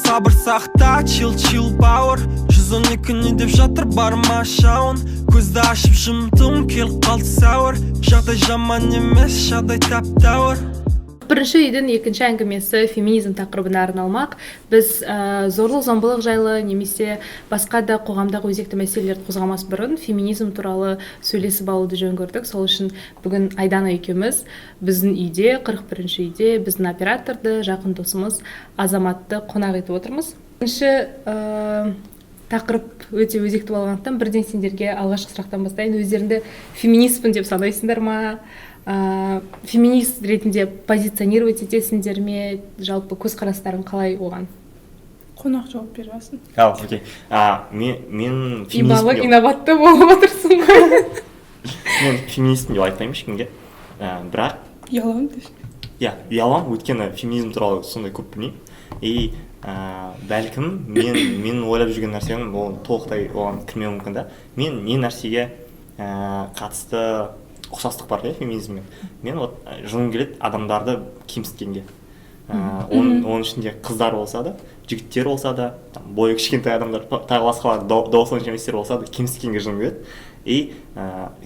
Сабыр сақта, чил, чил, бауыр. 112 не деп жатыр, бар ма жауын? Көзді ашып жұмдым, келіп қалды сәуір. Жағдай жаман емес, жағдай тәп тәуір. Бірінші үйдің екінші әңгімесі феминизм тақырыбына арналмақ. Біз зорлық зомбылық жайлы немесе басқа да қоғамдағы өзекті мәселелерді қозғамас бұрын феминизм туралы сөйлесіп алуды жөн көрдік. Сол үшін бүгін Айдана екеуміз біздің үйде, 41-үйде біздің операторды, жақын досымыз Азаматты қонақ етіп отырмыз. Бірінші тақырып өте өзекті болғандықтан, бірден сендерге алғашқы сұрақтан бастайын. Өздеріңді феминистпін деп санайсыңдар ма? Феминист ретінде позиционировать етесіңдер ме? Жалпы көзқарастарың қалай оған? Қонақ жауап беріп алсын. А, окей. Мен ибалы, феминистпін деп инабатты болып отырсың ғой. Мен феминистпін деп айтпаймын ешкімге, бірақ Ұяламын деші. Иә, ұяламын, өйткені феминизм туралы сондай көп білмеймін. И бәлкім, мен ойлап жүрген нәрсем ол толықтай оған кірмеуі мүмкін да. Мен не нәрсеге қатысты ұқсастық бар иә феминизммен? Мен вот жыным келеді адамдарды кемсіткенге, оның ішінде қыздар болса да, жігіттер болса да, там, бойы кішкентай адамдар, тағы басқалар, дауысы онша еместер болса да, кемсіткенге жыным келеді. И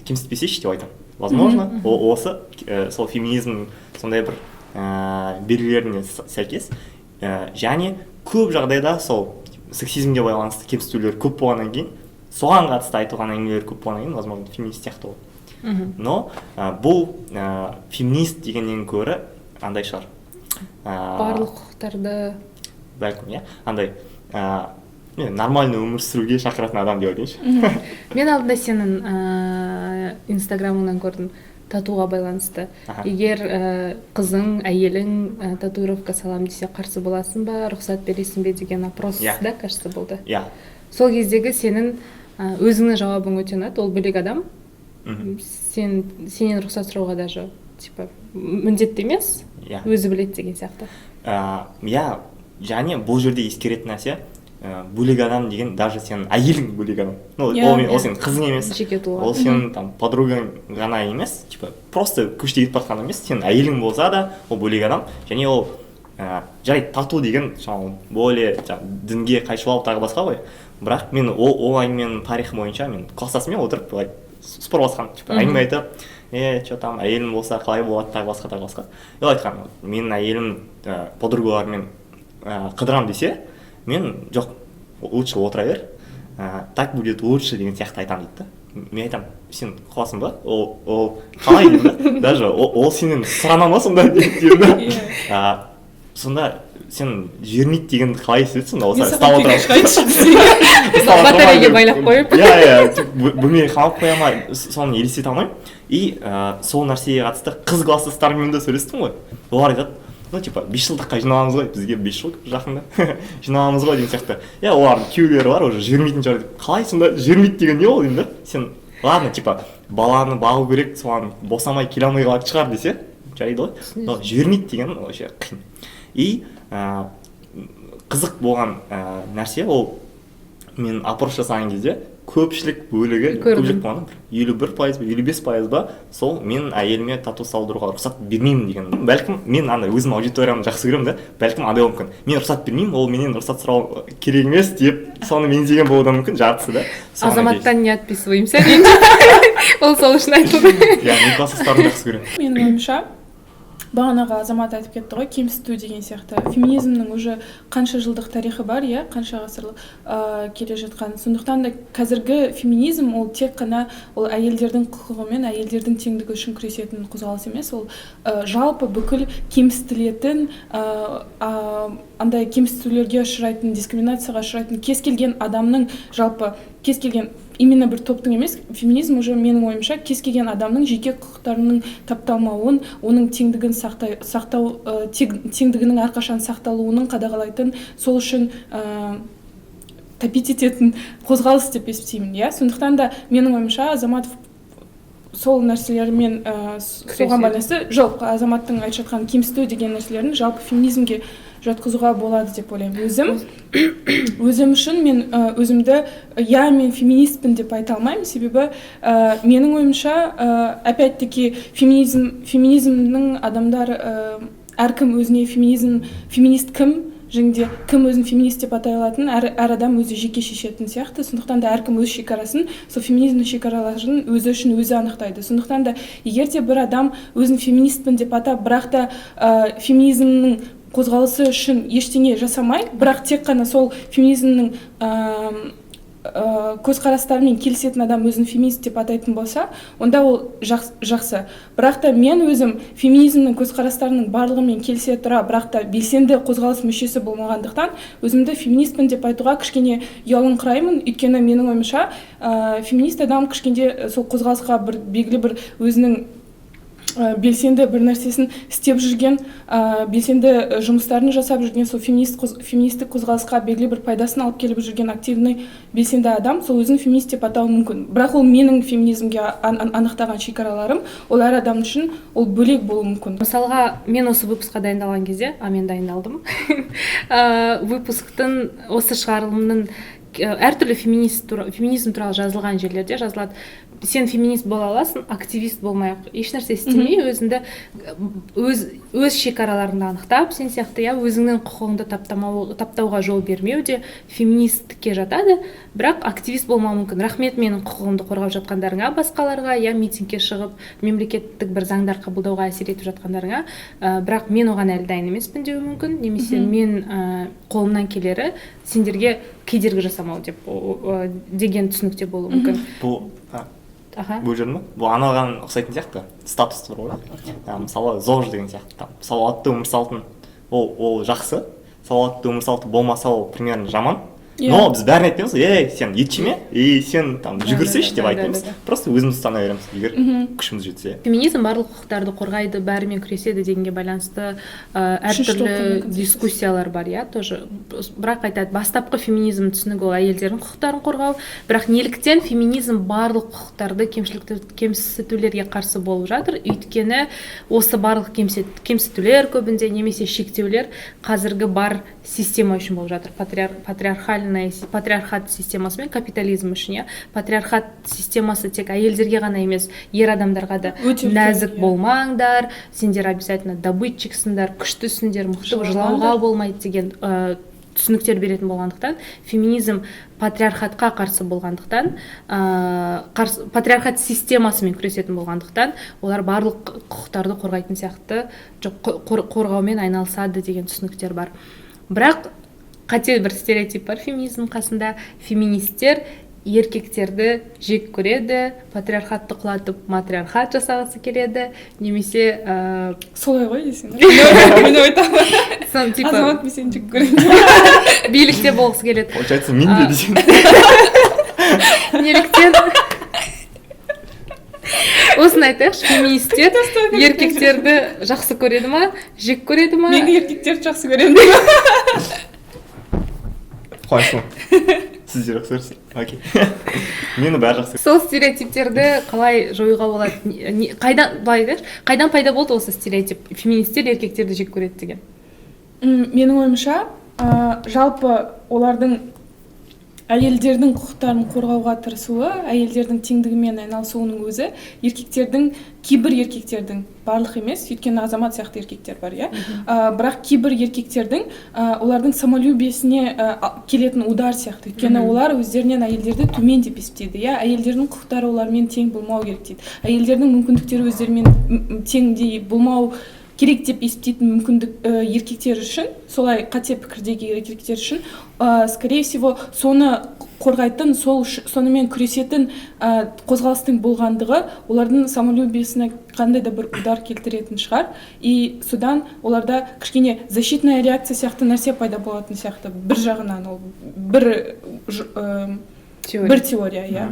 кемсітпесейші деп айтамын. Возможно, осы сол феминизм сондай бір белгілеріне сәйкес, және көп жағдайда сол сексизмге байланысты кемсітулер көп болғаннан кейін, соған қатысты айтылған әңгімелер көп болғаннан кейін, возможно, феминист сияқты ол. Но бұл феминист дегеннен гөрі андай шығар, барлық құқықтарды бәлкім, иә, андай нормальный өмір сүруге шақыратын адам деп айтайыншы. Мен алдында сенің инстаграмыңнан көрдім татуға байланысты. Егер қызың, әйелің татуировка саламын десе, қарсы боласың ба, рұқсат бересің бе деген опрос да, кажется, болды. Иә. Сол кездегі сенің өзіңнің жауабың өте ұнады: ол бөлек адам, сенен рұқсат сұрауға даже типа міндетті емес, өзі біледі деген сияқты. Иә, және бұл жерде ескеретін нәрсе, бөлек адам деген даже сенің әйелің бөлек адам, ну, ол, ол сенің қызың емес, жеке тұлға. Ол сенің там подругаң ғана емес, типа просто көшеде кетіп бара жатқан емес. Сенің әйелің болса да, ол бөлек адам. Және ол жарайды, тату деген шамалы более жаңағы дінге қайшылау, тағы басқа ғой. Бірақ мен ол әңгіменің тарихы бойынша мен класстасыммен отырып былай спорласқанмын, типа әңгіме айтып, че там, әйелім болса қалай болады, тағы басқа, тағы басқа. Ол айтқан: менің әйелім подругаларымен қыдырам десе, мен жоқ, лучше отыра бер, так будет лучше деген сияқты айтамын дейді да. Мен айтамын: сен қуасың ба, ол қалай деймін да, даже ол сенен сұрана ма сонда деймін да. Сонда сен жібермейді дегенді қалай естіді сонда? Мен Осылай саған ұстап отырамын. Шығайыншы. Ұстап отырамын. Батареяға байлап қойып. Иә, бөлмеге қамап қоя ма, соны елестете алмаймын. И сол нәрсеге қатысты қыз класстастарыммен де сөйлестім ғой. Олар айтады: ну, типа, 5 жылдыққа жиналамыз ғой, бізге 5 жыл жақында жиналамыз ғой деген сияқты. Иә, олардың күйеулері бар уже, жібермейтін шығар деп. Қалай сонда жібермейді деген не ол деймін да. Сен ладно, типа баланы бағу керек, соған босамай келе алмай қалатын шығар десе, жарайды ғой, но жібермейді деген вообще қиын. И қызық болған нәрсе, ол мен опрос жасаған кезде көпшілік бөлігі, Көрдім. көпшілік болғанда бір 51% ба, 55% ба, сол мен әйеліме тату салдыруға рұқсат бермеймін деген. Бәлкім, мен андай өзім аудиториямды жақсы көремін да, бәлкім, андай болуы мүмкін: мен рұқсат бермеймін, ол менен рұқсат сұрау керек емес деп, соны меңзеген болуы да мүмкін жартысы да. Соған. Азаматтан не отписываемся, ренжіп, ол сол үшін айтылды. Иә, мен класстастарымды жақсы көремін. Менің ойымша, бағанағы Азамат айтып кетті ғой, кемсіту деген сияқты. Феминизмнің уже қанша жылдық тарихы бар, иә, қанша ғасырлық келе жатқан. Сондықтан да қазіргі феминизм ол тек қана ол әйелдердің құқығы мен әйелдердің теңдігі үшін күресетін қозғалыс емес, ол жалпы бүкіл кемсітілетін, андай кемсітулерге ұшырайтын, дискриминацияға ұшырайтын кез келген адамның, жалпы кез келген, именно бір топтың емес, феминизм уже, менің ойымша, кез келген адамның жеке құқықтарының тапталмауын, оның теңдігін сақтау, теңдігінің әрқашан сақталуының қадағалайтын, сол үшін топить ететін қозғалыс деп есептеймін, иә. Сондықтан да менің ойымша, Азамат сол нәрселермен соған байланысты, жоқ, Азаматтың айтып жатқан кемсіту деген нәрселерін жалпы феминизмге жатқызуға болады деп ойлаймын. Өзім үшін мен өзімді, иә, мен феминистпін деп айта алмаймын, себебі менің ойымша, опять таки феминизмнің адамдар, әркім өзіне феминизм, феминист кім Және де кім өзін феминист деп атай алатынын әр адам өзі жеке шешетін сияқты. Сондықтан да әркім өз шекарасын, сол феминизмнің шекараларын өзі үшін өзі анықтайды. Сондықтан да егер де бір адам өзін феминистпін деп атап, бірақ та феминизмнің қозғалысы үшін ештеңе жасамай, бірақ тек қана сол феминизмнің көзқарастарымен келісетін адам өзін феминист деп атайтын болса, онда ол жақсы. Бірақ та мен өзім феминизмнің көзқарастарының барлығымен келісе тұра, бірақ та белсенді қозғалыс мүшесі болмағандықтан, өзімді феминистпін деп айтуға кішкене ұялыңқыраймын. Өйткені менің ойымша, феминист адам кішкене сол қозғалысқа бір белгілі бір өзінің белсенді бір нәрсесін істеп жүрген, белсенді жұмыстарын жасап жүрген, сол феминистік қозғалысқа белгілі бір пайдасын алып келіп жүрген активный белсенді адам сол өзін феминист деп атауы мүмкін. Бірақ ол менің феминизмге анықтаған шекараларым, ол әр адам үшін ол бөлек болуы мүмкін. Мысалға, мен осы выпускқа дайындалған кезде, а мен дайындалдым, выпусктың, осы шығарылымның, әртүрлі феминизм туралы жазылған жерлерде жазылады: сен феминист бола аласың активист болмай ақ, ешнәрсе істемей, өзіңді өз шекараларыңды анықтап, сен сияқты, иә, өзіңнің құқығыңды таптауға жол бермеу де феминисттікке жатады, бірақ активист болмауы мүмкін. Рахмет менің құқығымды қорғап жатқандарыңа басқаларға, иә, митингке шығып, мемлекеттік бір заңдар қабылдауға әсер етіп жатқандарыңа, бірақ мен оған әлі дайын емеспін деуі мүмкін немесе мен қолымнан келері сендерге кедергі жасамау деп деген түсінікте болуы мүмкін. Бұл Аха. Бөліп жібердің ба? Бұл анаған ұқсайтын сияқты, статус бар ғой, мысалы, ЗОЖ деген сияқты, там салауатты өмір салтын, ол жақсы, салауатты өмір салты болмаса, ол примерно жаман. Но біз бәрін айтпаймыз: «Ей, сен ет жеме, ей, сен там жүгірсейші» деп айтпаймыз, просто өзіміз ұстана береміз, егер күшіміз жетсе. Феминизм барлық құқықтарды қорғайды, бәрімен күреседі дегенге байланысты Үшінші әртүрлі толқынның концепциясы. дискуссиялар бар, иә, тоже. Бірақ айтады, бастапқы феминизм түсінігі ол әйелдердің құқықтарын қорғау. Бірақ неліктен феминизм барлық құқықтарды кемсітулерге қарсы болып жатыр? Өйткені осы барлық кемсітулер көбінде немесе шектеулер қазіргі бар система үшін болып жатыр, патриархат системасы мен капитализм үшін, иә. Патриархат системасы тек әйелдерге ғана емес, ер адамдарға да Өте үлкен, нәзік иә. болмаңдар, сендер обязательно добытчиксіңдер, күштісіңдер, мықты, Жыламаңдар. жылауға болмайды деген түсініктер беретін болғандықтан, феминизм патриархатқа қарсы болғандықтан, қарсы, патриархат системасымен күресетін болғандықтан, олар барлық құқықтарды қорғайтын сияқты, жоқ, қорғаумен айналысады деген түсініктер бар. Бірақ қате бір стереотип бар феминизм қасында: феминистер еркектерді жек көреді, патриархатты құлатып, матриархат жасағысы келеді немесе Солай ғой десең, мен айтамын. Сон, типа Азамат, мен сені жек көремін. билікте болғысы келеді. Получается, мен де десең. Неліктен, осыны айтайықшы: феминистер еркектерді жақсы көреді ма, жек көреді ма? Мен еркектерді жақсы көремін. Қуаныштымын, сіздер жақсы көресіз, окей, мені бәрі жақсы. Сол стереотиптерді қалай жоюға болады? Қайдан, былай айтайықшы, қайдан пайда болды осы стереотип, феминистер еркектерді жек көреді деген? Менің ойымша, жалпы олардың әйелдердің құқықтарын қорғауға тырысуы, әйелдердің теңдігімен айналысуының өзі еркектердің, кейбір еркектердің, барлық емес, өйткені Азамат сияқты еркектер бар, иә, бірақ кейбір еркектердің, олардың самолюбиесіне келетін удар сияқты. Өйткені олар өздерінен әйелдерді төмен деп есептейді, иә, әйелдердің құқықтары олармен тең болмау керек дейді, әйелдердің мүмкіндіктері өздерімен теңдей болмау керек деп есептейтін мүмкіндік, еркектер үшін, солай қате пікірдегі еркектер үшін, скорее всего, соны қорғайтын, сол сонымен күресетін қозғалыстың болғандығы олардың самолюбиесіне қандай да бір удар келтіретін шығар. И содан оларда кішкене защитная реакция сияқты нәрсе пайда болатын сияқты. Бір жағынан ол бір Теория. бір теория, иә.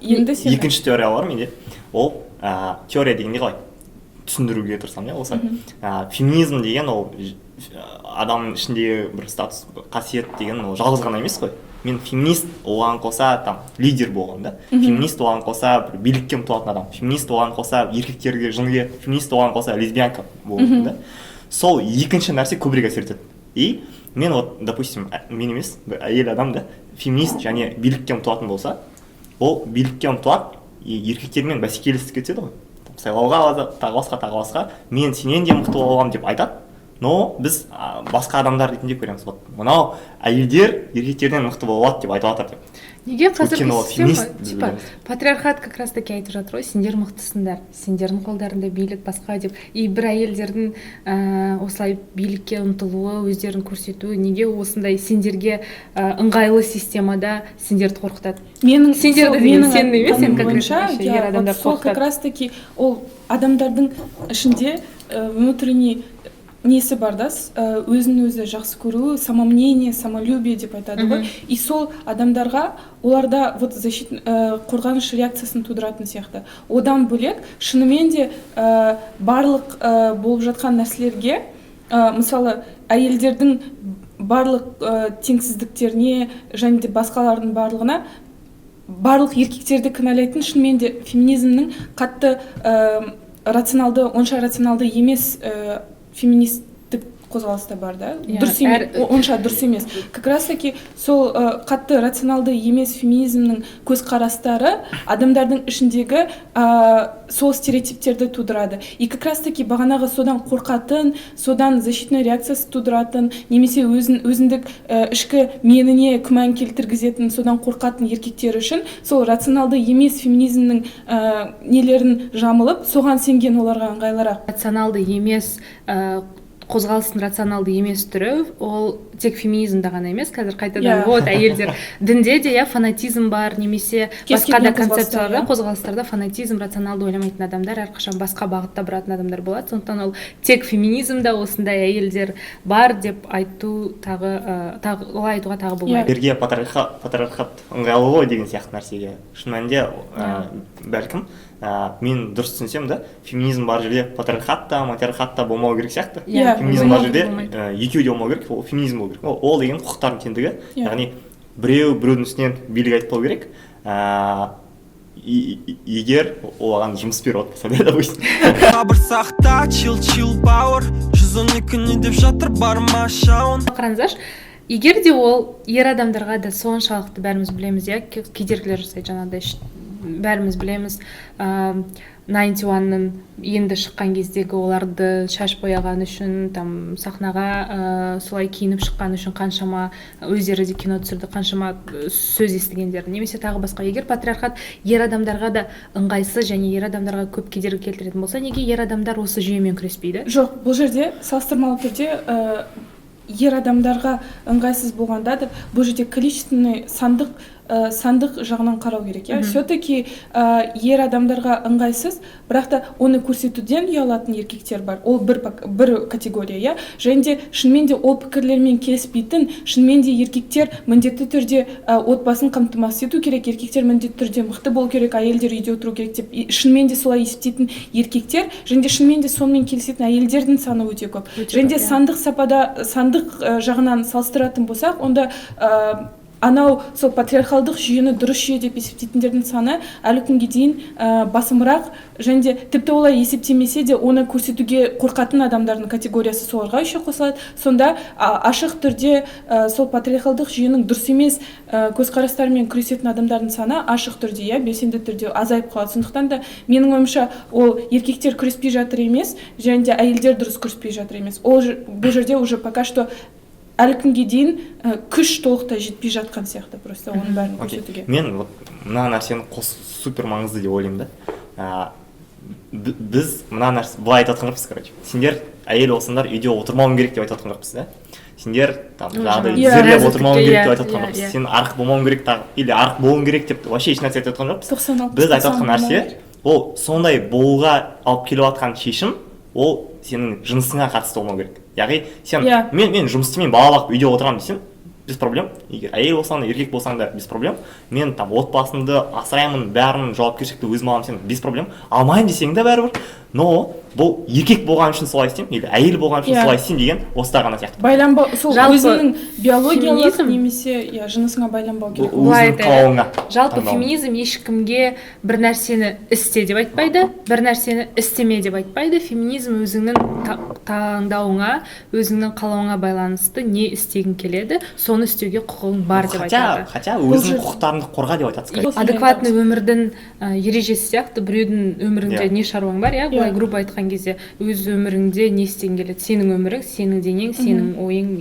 Енді сен Екінші теория бар менде. Ол теория дегенде қалай түсіндіруге тырысамын, иә, осы феминизм деген ол адамның ішіндегі бір статус, қасиет деген ол жалғыз ғана емес қой. Мен феминист, оған қоса там лидер болған да, феминист, оған қоса бір билікке ұмтылатын адам, феминист, оған қоса еркектерге жыны келеді, феминист, оған қоса лесбиянка болуы мүмкін да. Сол екінші нәрсе көбірек әсер етеді. И мен вот, допустим, мен емес, бір әйел адам да феминист және билікке ұмтылатын болса, ол билікке ұмтылады и еркектермен бәсекелестікке түседі ғой. Там сайлауға алады, тағы басқа, тағы басқа, мен сенен де мықты бола аламын деп айтады. Но біз басқа адамдар ретінде көреміз, вот мынау әйелдер еркектерден мықты бола алады деп айтып жатыр деп. Неге қазіргі Өйткені ол система, феминист, біз типа, білеміз. патриархат как раз таки айтып жатыр ғой, сендер мықтысыңдар, сендердің қолдарында билік, басқа деп. И бір әйелдердің осылай билікке ұмтылуы, өздерін көрсетуі неге осындай сендерге ыңғайлы системада сендерді қорқытады? Менің Сендерді сол деген менің сен емес, сен айтқаным конкретно бойынша, вообще иә, ер адамдар вот сол қорқытады. Как раз таки ол адамдардың ішінде внутренний несі бар да, өзін өзі жақсы көруі, самомнение, самолюбие деп айтады ғой. И сол адамдарға, оларда вот защит, қорғаныш реакциясын тудыратын сияқты. Одан бөлек, шынымен де барлық болып жатқан нәрселерге, мысалы, әйелдердің барлық теңсіздіктеріне және де басқалардың барлығына барлық еркектерді кінәлайтын шынымен де феминизмнің қатты рационалды, онша рационалды емес феминистік қозғалыста бар да. Иә, Дұрыс емес, онша дұрыс емес. Как раз таки сол қатты рационалды емес феминизмнің көзқарастары адамдардың ішіндегі сол стереотиптерді тудырады. И как раз таки бағанағы содан қорқатын, содан защитный реакциясы тудыратын немесе өзін өзіндік ішкі меніне күмән келтіргізетін, содан қорқатын еркектер үшін сол рационалды емес феминизмнің нелерін жамылып, соған сенген оларға ыңғайлырақ. Рационалды емес қозғалыстың рационалды емес түрі ол тек феминизмде ғана емес қазір қайтадан. Вот әйелдер дінде де, иә, фанатизм бар немесе Кез басқа да келген қозғалыста, концепцияларда, иә. қозғалыстарда фанатизм, рационалды ойламайтын адамдар, әрқашан басқа бағытта баратын адамдар болады. Сондықтан ол тек феминизмда осындай әйелдер бар деп айту тағы, тағы олай айтуға тағы болмайды. Ерге патриархат ыңғайлы ғой деген сияқты нәрсеге шын мәнінде, бәлкім, мен дұрыс түсінсем да, феминизм бар жерде патриархат та, матриархат та болмау керек сияқты. Иә, Феминизм бар болмайды, жерде болмайды. Екеуі де болмау керек, ол феминизм болу керек. Ол деген құқықтардың теңдігі. Яғни біреу біреудің үстінен билік айтпау керек, егер оған жұмыс беріп отпаса да, допустим. Сабыр сақта, чил, чил, бауыр. 112 не деп жатыр, бар ма шауын? Қараңыздаршы, егер де ол ер адамдарға да соншалықты, бәріміз білеміз, иә, кедергілер жасайды жаңағыдай, бәріміз білеміз, Ninety One-ның енді шыққан кездегі оларды шаш бояған үшін, там сахнаға солай киініп шыққан үшін қаншама, өздері де кино түсірді, қаншама сөз естігендерін немесе тағы басқа. Егер патриархат ер адамдарға да ыңғайсыз және ер адамдарға көп кедергі келтіретін болса, неге ер адамдар осы жүйемен күреспейді? Жоқ, бұл жерде салыстырмалы түрде ер адамдарға ыңғайсыз болғанда да, бұл жерде количественный, сандық жағынан қарау керек, иә. Все таки ер адамдарға ыңғайсыз, бірақ та оны көрсетуден ұялатын еркектер бар, ол бір категория, иә. Және де шынымен де ол пікірлермен келіспейтін, шынымен де еркектер міндетті түрде отбасын қамтамасыз ету керек, еркектер міндетті түрде мықты болу керек, әйелдер үйде отыру керек деп шынымен де солай есептейтін еркектер және де шынымен де сонымен келісетін әйелдердің саны өте көп. Өте Және де көп, иә. сандық сапада, сандық жағынан салыстыратын болсақ, онда анау сол патриархалдық жүйені дұрыс жүйе деп есептейтіндердің саны әлі күнге дейін басымырақ. Және де тіпті олай есептемесе де, оны көрсетуге қорқатын адамдардың категориясы соларға еще қосылады. Сонда ашық түрде сол патриархалдық жүйенің дұрыс емес көзқарастарымен күресетін адамдардың саны ашық түрде, иә, белсенді түрде азайып қалады. Сондықтан да менің ойымша, ол еркектер күреспей жатыр емес және де әйелдер дұрыс күреспей жатыр емес, ол бұл жерде уже пока что әлі күнге дейін күш толықтай жетпей жатқан сияқты просто оның бәрін көрсетуге. Мен вот мына нәрсені қос супер маңызды деп ойлаймын да. Біз мына нәрсе былай айтып жатқан жоқпыз, короче, сендер әйел болсаңдар, үйде отырмауың керек деп айтып жатқан жоқпыз да, сендер там жаңағыдай тізерлеп Нәзіктікке, отырмауың керек деп айтып жатқан жоқпыз, иә. сен арық болмауың керек тағы или арық болуың керек деп вообще ешнәрсе айтып жатқан жоқпыз. 90, 60, Біз айтып жатқан 90 нәрсе болмау керек. ол сондай болуға алып келіп жатқан шешім, ол сенің жынысыңа қатысты болмау керек. Яғни сен мен жұмыс істемеймін, бала бағып үйде отырамын десең, без проблем, егер әйел болсаң да, еркек болсаң да, без проблем. Мен там отбасымды асыраймын, бәрін жауапкершілікті өзім аламын десең, без проблем, алмаймын десең де бәрібір. Но бұл еркек болған үшін солай істеймін или әйел болған үшін солай істеймін деген осыда ғана сияқты. Байланбау сол Жалпы өзіңнің биологиялық феминизм- немесе, иә, жынысыңа байланбау керек. Бұл Былай өзіңнің айтайық. қалауыңа, Жалпы таңдауыңа. феминизм ешкімге бір нәрсені істе деп айтпайды, бір нәрсені істеме деп айтпайды. Феминизм өзіңнің таңдауыңа, өзіңнің қалауыңа байланысты не істегің келеді, соны істеуге құқығың бар деп Хотя, айтады. хотя Бұл өзіңнің құқықтарыңды қорға деп айтады скорее. Бұл Адекватный өмірдің ережесі сияқты, біреудің өмірінде не шаруаң бар, иә? Былай грубо айтқан кезде, өз өміріңде не істегің келеді, сенің өмірің, сенің денең, сенің ойың.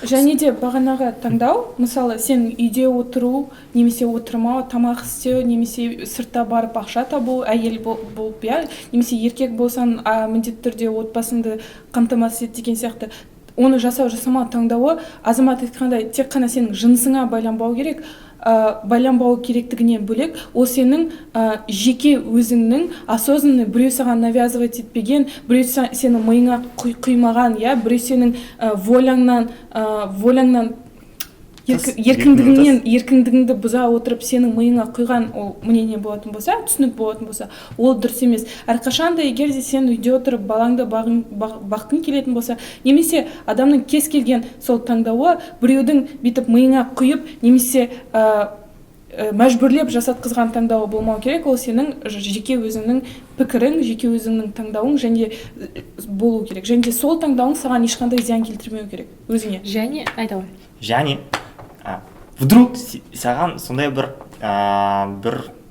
Және де бағанағы таңдау, мысалы, сен үйде отыру немесе отырмау, тамақ істеу немесе сыртта барып ақша табу, әйел болып, иә, немесе еркек болсаң, міндетті түрде отбасыңды қамтамасыз ет деген сияқты, оны жасау, жасамау таңдауы, Азамат айтқандай, тек қана сенің жынысыңа байланбау керек. Байланбау керектігінен бөлек, ол сенің жеке өзіңнің осознанный, біреу саған навязывать етпеген, біреу сенің миыңа құймаған, иә, біреу сенің воляңнан, еркіндігіңнен, еркіндігіңді бұза отырып, сенің миыңа құйған ол мнение болатын болса, түсінік болатын болса, ол дұрыс емес. Әрқашан да, егер де сен үйде отырып балаңды баққың келетін болса, немесе адамның кез келген сол таңдауы біреудің бүйтіп миыңа құйып немесе мәжбүрлеп жасатқызған таңдауы болмау керек. Ол сенің жеке өзіңнің пікірің, жеке өзіңнің таңдауың және болу керек, және де сол таңдауың саған ешқандай зиян келтірмеу керек өзіңе. Және айта ғой. Және вдруг саған сондай бір,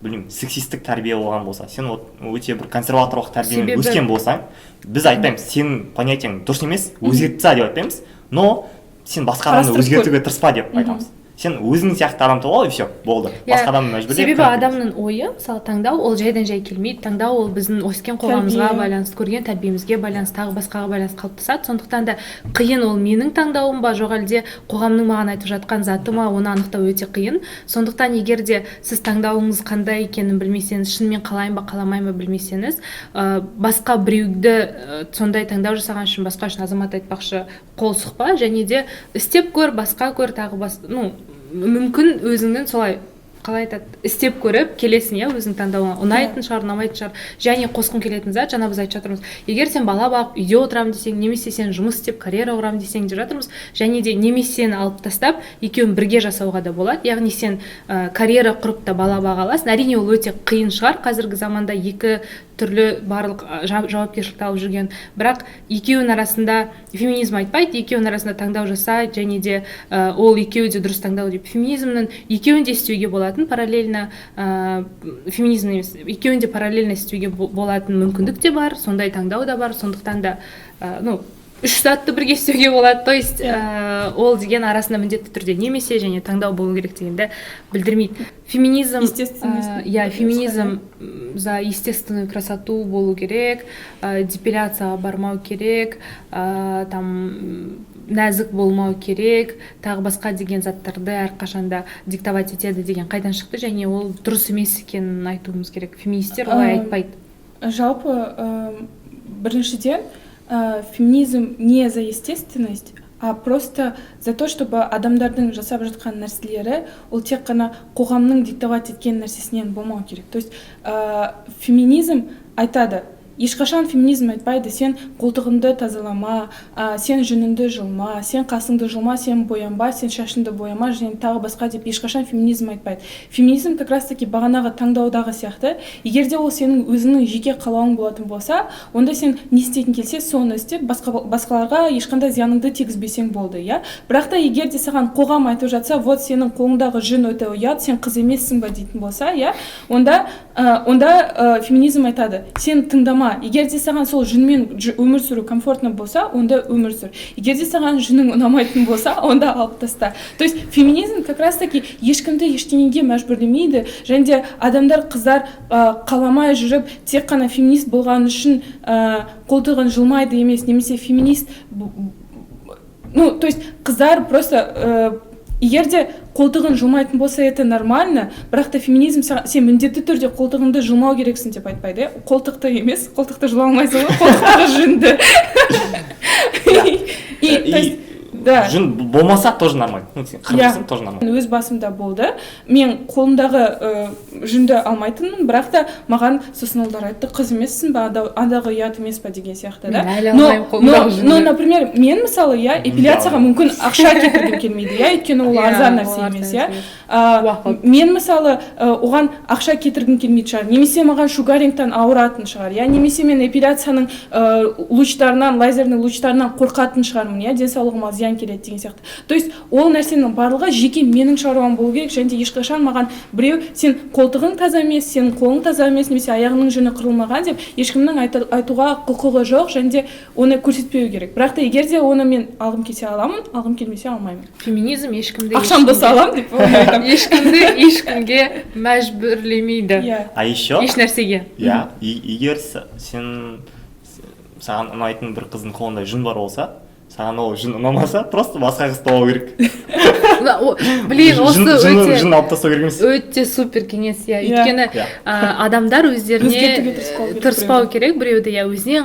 білмеймін, сексистік тәрбие болған болса, сен вот өте бір консерваторлық тәрбиемен өскен болсаң, біз айтпаймыз, сенің понятиең дұрыс емес, өзгерт таста деп айтпаймыз, но сен басқа адамды Қарастырып көр. өзгертуге тырыспа деп айтамыз. Сен өзің сияқты адам тауып ал, и все, болды. Басқа адамды мәжбүрлеп Себебі кінәлап. адамның ойы, мысалы, таңдау, ол жайдан жай келмейді. Таңдау ол біздің өскен қоғамымызға Тәрбие. байланысты, көрген тәрбиемізге байланысты, тағы басқаға байланысты қалыптасады. Сондықтан да қиын, ол менің таңдауым ба, жоқ әлде қоғамның маған айтып жатқан заты ма, оны анықтау өте қиын. Сондықтан егер де сіз таңдауыңыз қандай екенін білмесеңіз, шынымен қалайын ба, қаламайын ба білмесеңіз, басқа біреуді сондай таңдау жасаған үшін, басқа үшін, Азамат айтпақшы, қол сұқпа және де істеп көр, басқа көр, тағы бас, ну, мүмкін өзіңнің солай, қалай айтады, істеп көріп келесің, иә, өзіңнің таңдауыңа ұнайтын шығар, ұнамайтын шығар. Және қосқым келетін зат, жаңа біз айтып жатырмыз, егер сен бала бағып үйде отырамын десең, немесе сен жұмыс істеп карьера құрамын десең деп жатырмыз, және де немесені алып тастап, екеуін бірге жасауға да болады. Яғни сен карьера құрып та бала баға аласың. Әрине, ол өте қиын шығар қазіргі заманда екі түрлі барлық жауапкершілікті алып жүрген, бірақ екеуінің арасында, феминизм айтпайды, екеуінің арасында таңдау жаса және де ол екеуі де дұрыс таңдау деп. Феминизмнің екеуін де істеуге болатын параллельно, феминизм емес, екеуін де параллельно істеуге болатын мүмкіндік те бар, сондай таңдау да бар. Сондықтан да ну, үш затты бірге істеуге болады. То есть ол деген арасында міндетті түрде немесе және таңдау болу керек дегенді білдірмейді. Феминизм Естественность. Иә, феминизм за естественную красоту болу керек, депиляцияға бармау керек, там нәзік болмау керек, тағы басқа деген заттарды әрқашанда диктовать етеді деген қайдан шықты және ол дұрыс емес екенін айтуымыз керек. Феминистер олай айтпайды. Жалпы, біріншіден, феминизм не за естественность, а просто за то, чтобы адамдардың жасап жатқан нәрселері ол тек қана қоғамның диктовать еткен нәрсесінен болмау керек. То есть феминизм айтады, ешқашан феминизм айтпайды: сен қолтығыңды тазалама, сен жүніңді жұлма, сен қасыңды жұлма, сен боянба, сен шашыңды бояма және тағы басқа деп ешқашан феминизм айтпайды. Феминизм как раз таки бағанағы таңдаудағы сияқты, егер де ол сенің өзіңнің жеке қалауың болатын болса, онда сен не істегің келсе, соны істеп, басқаларға ешқандай зияныңды тигізбесең болды, иә. Бірақ та егер де саған қоғам айтып жатса, вот сенің қолыңдағы жүн өте ұят, сен қыз емессің ба дейтін болса, иә, онда феминизм айтады: сен тыңдама. Егер де саған сол жүнмен өмір сүру комфортно болса, онда өмір сүр. Егер де саған жүнің ұнамайтын болса, онда алып таста. То есть феминизм как раз таки ешкімді ештеңеге мәжбүрлемейді. Және де адамдар, қыздар қаламай жүріп, тек қана феминист болған үшін қолтығын жұлмайды емес, немесе феминист, ну, то есть қыздар просто егер де қолтығын жұлмайтын болса, это нормально, бірақ та феминизм сен міндетті түрде қолтығыңды жұлмау керексің деп айтпайды, иә. Қолтықты емес, қолтықты жұла алмайсың ғой, қолтықтағы жүнді. И то есть да. Жүн болмаса, тоже нормально, ну, сен Иә. қырылсаң, тоже нормально. Өз басымда болды, мен қолымдағы жүнді алмайтынмын, бірақ та маған сосын ұлдар айтты: қыз емессің ба, андағы ұят емес па деген сияқты да. Мен әлі Но, алмаймын қолымдағы жүнді. но, например, мен, мысалы, иә, эпиляцияға мүмкін ақша кетіргім келмейді, иә, өйткені ол Иә, арзан ол нәрсе арзан емес, нәрсе иә. емес. Уақыт. Мен, мысалы, оған ақша кетіргім келмейтін шығар, немесе маған шугарингтан ауыратын шығар, иә, немесе мен эпиляцияның лучтарынан, лазерный лучтарынан қорқатын шығармын, иә, денсаулығыма зиян. келеді деген сияқты. То есть ол нәрсенің барлығы жеке менің шаруам болу керек. Және де ешқашан маған біреу «сен қолтығың таза емес, сенің қолың таза емес» немесе «аяғыңның жүні қырылмаған» деп ешкімнің айтуға құқығы жоқ және де оны көрсетпеу керек. Бірақ та егер де оны мен алғым келсе, аламын, алғым келмесе, алмаймын. Феминизм ешкімді Ақшам болса, аламын деп оны айтамын. Ешкімді ешкімге мәжбүрлемейді. Иә. А еще Еш нәрсеге. Иә, егер сен саған ұнайтын бір қыздың қолында жүн бар болса, саған ол жүн ұнамаса, просто басқа қыз табу керек. Блин, осы өте Жүн алып тастау керек емес. Өте супер кеңес, иә. Иә. Өйткені адамдар өздеріне Өзгертуге тырыспау керек. Тырыспау керек біреуді, иә. Өзіне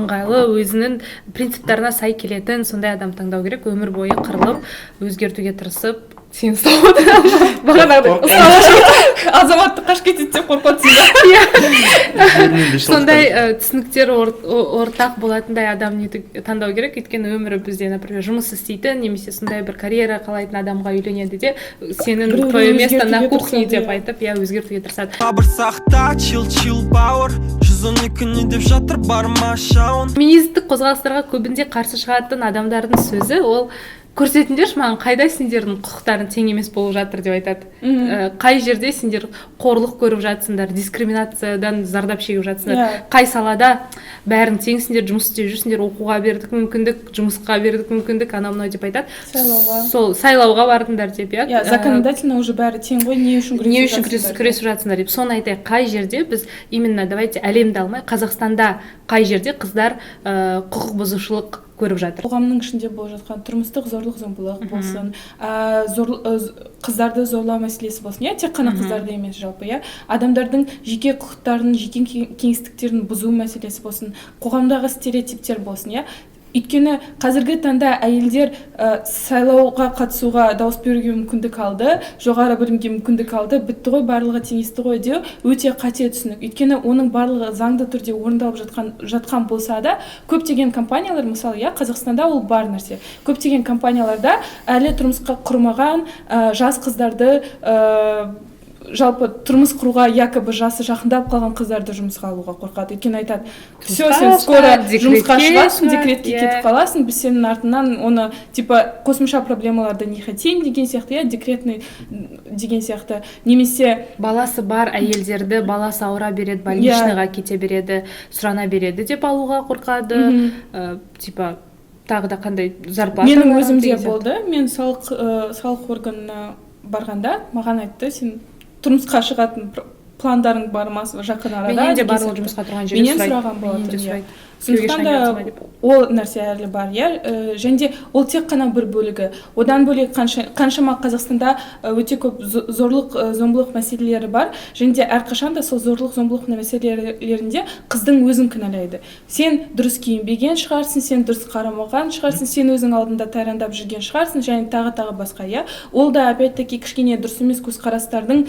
ыңғайлы, өзінің принциптарына сай келетін сондай адам таңдау керек. Өмір бойы қырылып, өзгертуге тырысып, сені ұстап отырамын бағанағыдай. Азаматты қашып кетеді деп қорқып отырсың ба? Жермен 5 жыл. Сондай түсініктер ортақ болатындай адам таңдау керек. Өйткені өмірі бізде, например, жұмыс істейтін немесе сондай бір карьера қалайтын адамға үйленеді де, сенің Біреуді твое место на өзгертуге кухне тырысады, деп иә. айтып, иә, өзгертуге тырысады. Сабыр сақта, чил, чил, бауыр. 112 не деп жатыр, бар ма шауын? Феминистік қозғалыстарға көбінде қарсы шығатын адамдардың сөзі ол: «Көрсетіңдерші маған, қайда сендердің құқықтарың тең емес болып жатыр?» — деп айтады. Қай жерде сендер қорлық көріп жатсыңдар, дискриминациядан зардап шегіп жатсыңдар? Қай салада? Бәрің теңсіңдер, жұмыс істеп жүрсіңдер, оқуға бердік мүмкіндік, жұмысқа бердік мүмкіндік, анау мынау деп айтады. Сайлауға. Сол сайлауға бардыңдар деп, иә. Иә, законодательно уже бәрі тең ғой, не үшін Не күресіп үшін жатсыңдар? Күресіп жатсыңдар деп. Соны айтайық: қай жерде біз именно, давайте әлемді алмай, Қазақстанда қай жерде қыздар құқық бұзушылық көріп жатыр? Қоғамның ішінде болып жатқан тұрмыстық зорлық зомбылық болсын, қыздарды зорлау мәселесі болсын, иә, тек қана қыздарды емес, жалпы, иә, адамдардың жеке құқықтарын, жеке кеңістіктерін бұзу мәселесі болсын, қоғамдағы стереотиптер болсын, иә. Өйткені қазіргі таңда әйелдер сайлауға қатысуға, дауыс беруге мүмкіндік алды, жоғары білімге мүмкіндік алды, бітті ғой, барлығы теңесті ғой деу өте қате түсінік. Өйткені оның барлығы заңды түрде орындалып жатқан болса да, көптеген компаниялар, мысалы, иә, Қазақстанда ол бар нәрсе, көптеген компанияларда әлі тұрмысқа құрмаған жас қыздарды, жалпы тұрмыс құруға якобы жасы жақындап қалған қыздарды жұмысқа алуға қорқады. Өйткені айтады: «Все, сен Жұмысқа скоро шығады, жұмысқа декретке шығасың, шығады, декретке кетіп қаласың, біз сенің артынан оны типа қосымша проблемаларды не хотим» деген сияқты, иә, декретный деген сияқты немесе Баласы бар әйелдерді, баласы ауыра береді, больничныйға кете береді, сұрана береді деп алуға қорқады. Типа тағы да қандай зарплата Менің бар өзімде деген сияқты. болды. Мен салық органына барғанда маған айтты: «Сен тұрмысқа шығатын пландарың бар ма жақын арада?» Менен де деген барлығы сияқты. жұмысқа тұрған жерде Менен сұрайды. сұраған Менен де болатын, иә. сұрайды. Күйеуге Сондықтан шығайын да деп жатсың ба деп. Ол нәрсе әлі бар, иә. Және де ол тек қана бір бөлігі. Одан бөлек қаншама Қазақстанда өте көп зорлық, зомбылық мәселелері бар. Және де әрқашан да сол зорлық зомбылық мәселелерінде қыздың өзін кінәлайды: сен дұрыс киінбеген шығарсың, сен дұрыс қарамаған шығарсың, сен өзің алдында тайраңдап жүрген шығарсың және тағы тағы басқа, иә. Ол да опять таки кішкене дұрыс емес көзқарастардың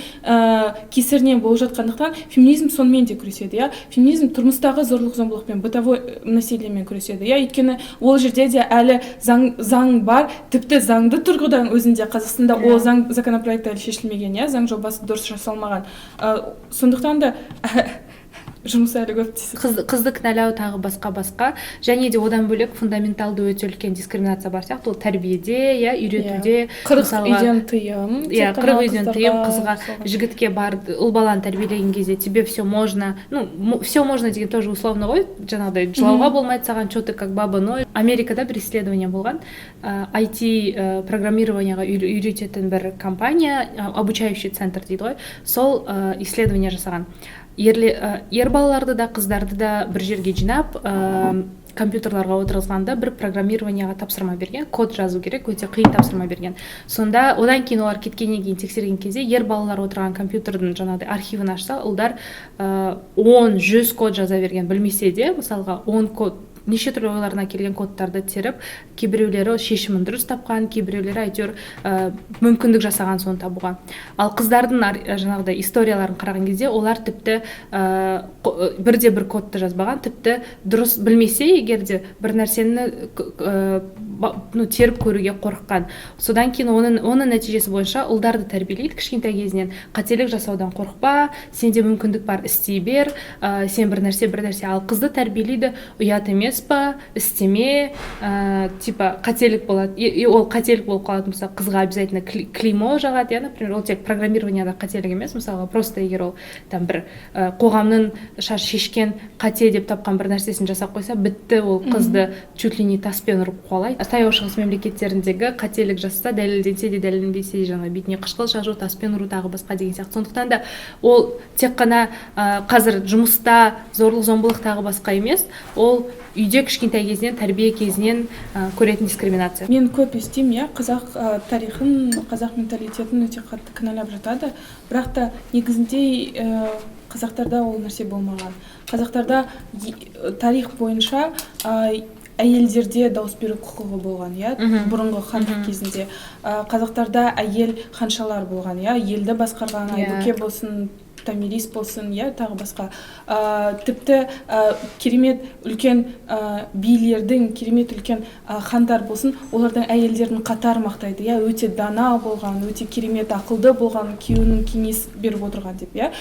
кесірінен болып жатқандықтан, феминизм сонымен де күреседі, иә. Феминизм тұрмыстағы зорлық зомбылықпен, бытовой насилиемен күреседі, иә. Өйткені ол жерде де әлі заң бар. Тіпті заңды тұрғыдан өзінде Қазақстанда ол заң, законопроект әлі шешілмеген, иә, заң жобасы дұрыс жасалмаған. Сондықтан да жұмыс әлі көп дейсіз. Қызды кінәлау, тағы басқа басқа. Және де одан бөлек фундаменталды өте үлкен дискриминация бар сияқты, ол тәрбиеде, иә, үйретуде. 40 Мысалға, үйден тыйым иә, тек қана 40 үйден тыйым қыздарға, қызға, мысалға. Жігітке бар, ұл баланы тәрбиелеген кезде тебе все можно, ну, все можно деген тоже условно ғой, жаңағыдай жылауға болмайды саған, че ты как баба ноешь. Америкада бір исследование болған, IT программированияға үйрететін бір компания, обучающий центр дейді ғой, сол исследование жасаған. Ер балаларды да, қыздарды да бір жерге жинап, компьютерларға отырғызғанда, бір программированияға тапсырма берген, код жазу керек, өте қиын тапсырма берген. Сонда одан кейін, олар кеткеннен кейін тексерген кезде, ер балалар отырған компьютердің жаңағыдай архивін ашса, ұлдар 10-100 код жаза берген, білмесе де. Мысалға, 10 код, неше түрлі ойларына келген кодтарды теріп, кейбіреулері шешімін дұрыс тапқан, кейбіреулері әйтеуір мүмкіндік жасаған соны табуға. Ал қыздардың жаңағыдай историяларын қараған кезде, олар тіпті бірде бір кодты жазбаған. Тіпті дұрыс білмесе егер де, бір нәрсені ну, теріп көруге қорыққан. Содан кейін оның нәтижесі бойынша ұлдарды тәрбиелейді кішкентай кезінен: қателік жасаудан қорықпа, сенде мүмкіндік бар, істей бер, сен бір нәрсе, бір нәрсе. Ал қызды тәрбиелейді: ұят емес. емес па, істеме, типа қателік болады. И ол қателік болып қалатын болса, қызға обязательно клеймо жағады, иә. Например, ол тек программированияда қателік емес, мысалға, просто егер ол там бір қоғамның шешкен қате деп тапқан бір нәрсесін жасап қойса, бітті, ол қызды чуть ли не таспен ұрып қуалайды. Таяу Шығыс мемлекеттеріндегі қателік жасаса, дәлелденсе де, дәлелденбесе де, жаңағы бетіне қышқыл шашу, таспен ұру, тағы басқа деген сияқты. Сондықтан да ол тек қана қазір жұмыста зорлық зомбылық тағы басқа емес, ол үйде кішкентай кезінен, тәрбие кезінен көретін дискриминация. Мен көп естимін, иә, қазақ тарихын, қазақ менталитетін өте қатты кінәлап жатады, бірақ та негізінде қазақтарда ол нәрсе болмаған. Қазақтарда тарих бойынша әйелдерде дауыс беру құқығы болған, иә, бұрынғы хандық кезінде. Қазақтарда әйел ханшалар болған, иә, елді басқарған, Айбөке болсын, Томирис болсын, иә, тағы басқа. Тіпті керемет үлкен билердің, керемет үлкен хандар болсын, олардың әйелдерін қатар мақтайды, иә, өте дана болған, өте керемет ақылды болған, күйеуінің кеңес беріп отырған деп, иә.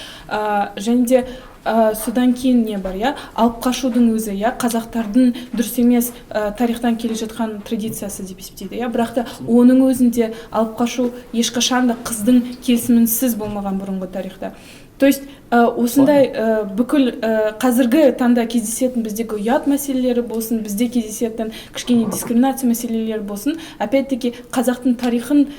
Және де содан кейін не бар, иә, алып қашудың өзі, иә, қазақтардың дұрыс емес тарихтан келе жатқан традициясы деп есептейді, иә, бірақ та оның өзінде алып қашу ешқашан да қыздың келісімінсіз болмаған бұрынғы тарихта. То есть осындай бүкіл қазіргі таңда кездесетін біздегі ұят мәселелері болсын, бізде кездесетін кішкене дискриминация мәселелері болсын, опять таки қазақтың тарихын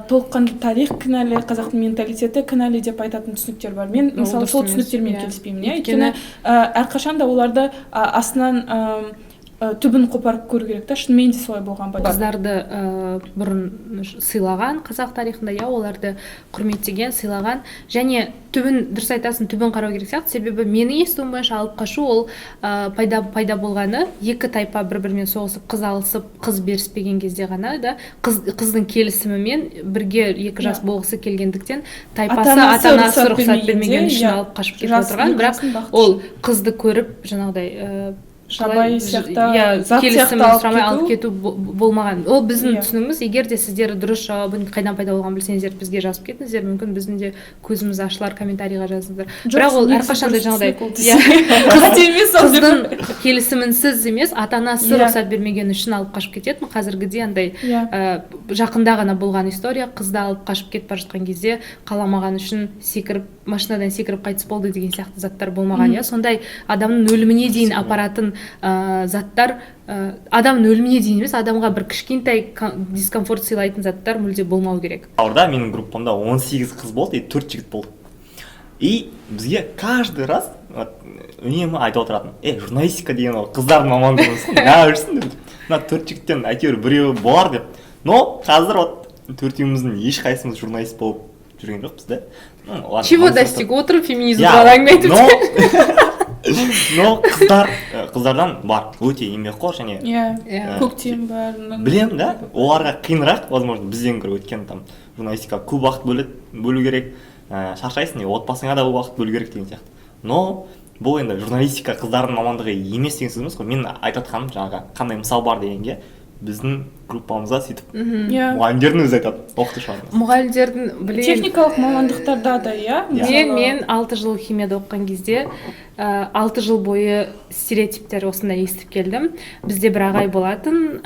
толыққанды тарих кінәлі, қазақтың менталитеті кінәлі деп айтатын түсініктер бар. Мен Ол мысалы дұрыс сол емес, түсініктермен иә. келіспеймін, иә, Өйткені өйткені әрқашан да оларды астынан түбін қопарып көру керек та, шынымен де солай болған ба? Қыздарды бұрын сыйлаған қазақ тарихында, иә, оларды құрметтеген, сыйлаған. Және түбін, дұрыс айтасың, түбін қарау керек сияқты, себебі менің естуім бойынша алып қашу ол пайда болғаны екі тайпа бір бірімен соғысып, қыз алысып, қыз беріспеген кезде ғана да, қыздың келісімімен бірге екі жас болғысы келгендіктен тайпасы, Ата-анасы ата-анасы рұқсат рұқсат бермеген бермегенде, үшін иә, алып қашып кетіп жас отырған. Бірақ жасын бақыт ол үшін. қызды көріп, жаңағыдай жабайы қалай, сияқты, иә, зат келісімін сияқты алып сұрамай алып кету. кету болмаған. Ол біздің түсінігіміз. Егер де сіздер дұрыс жауабын қайдан пайда болғанын білсеңіздер, бізге жазып кетіңіздер, мүмкін, біздің де көзіміз ашылар, комментарийға жазыңыздар. Жоқ, Бірақ ол негізі әрқашан да дұрыс жаңағыдай, түсінік ол иә, қате емес ол деп. қыздың келісімінсіз емес, ата анасы рұқсат бермеген үшін алып қашып кететін. Қазіргідей андай жақында ғана болған история, қызды алып қашып кетіп бара жатқан кезде қаламаған үшін секіріп, машинадан секіріп қайтыс болды деген сияқты заттар болмаған, иә. Сондай адамның өліміне дейін апаратын заттар, адамның өліміне дейін емес, адамға бір кішкентай дискомфорт сыйлайтын заттар мүлде болмау керек. Ауырда менің группамда 18 қыз болды и 4 жігіт болды. И бізге каждый раз вот, үнемі айтып отыратын: «Е, журналистика деген ол қыздардың мамандығы емес қой, неғып жүрсің?» – деп. Мына төрт жігіттен әйтеуір біреуі болар деп. Но қазір вот төртеуміздің ешқайсымыз журналист болып жүрген жоқпыз да. Ну, ладно, Чего магистратура. достиг, отырып феминизм Иә, туралы әңгіме айтып. Но қыздар, қыздардан бар өте еңбекқор және Көктем бар. Білемін да, оларға қиынырақ, возможно, бізден гөрі, өйткені там журналистикаға көп уақыт бөлу керек, шаршайсың, и отбасыңа да уақыт бөлу керек деген сияқты. Но бұл енді журналистика қыздардың мамандығы емес деген сөз емес қой. Мен айтып жатқаным, жаңағы қандай мысал бар дегенге, біздің группамызда сөйтіп мұғалімдердің өзі айтады, оқытушыларымыз. Мұғалімдердің, блин. Техникалық мамандықтарда да, иә, Иә. Мен мысалы. Мен 6 жыл химияда оқыған кезде 6 жыл бойы стереотиптер осындай естіп келдім. Бізде бір ағай болатын,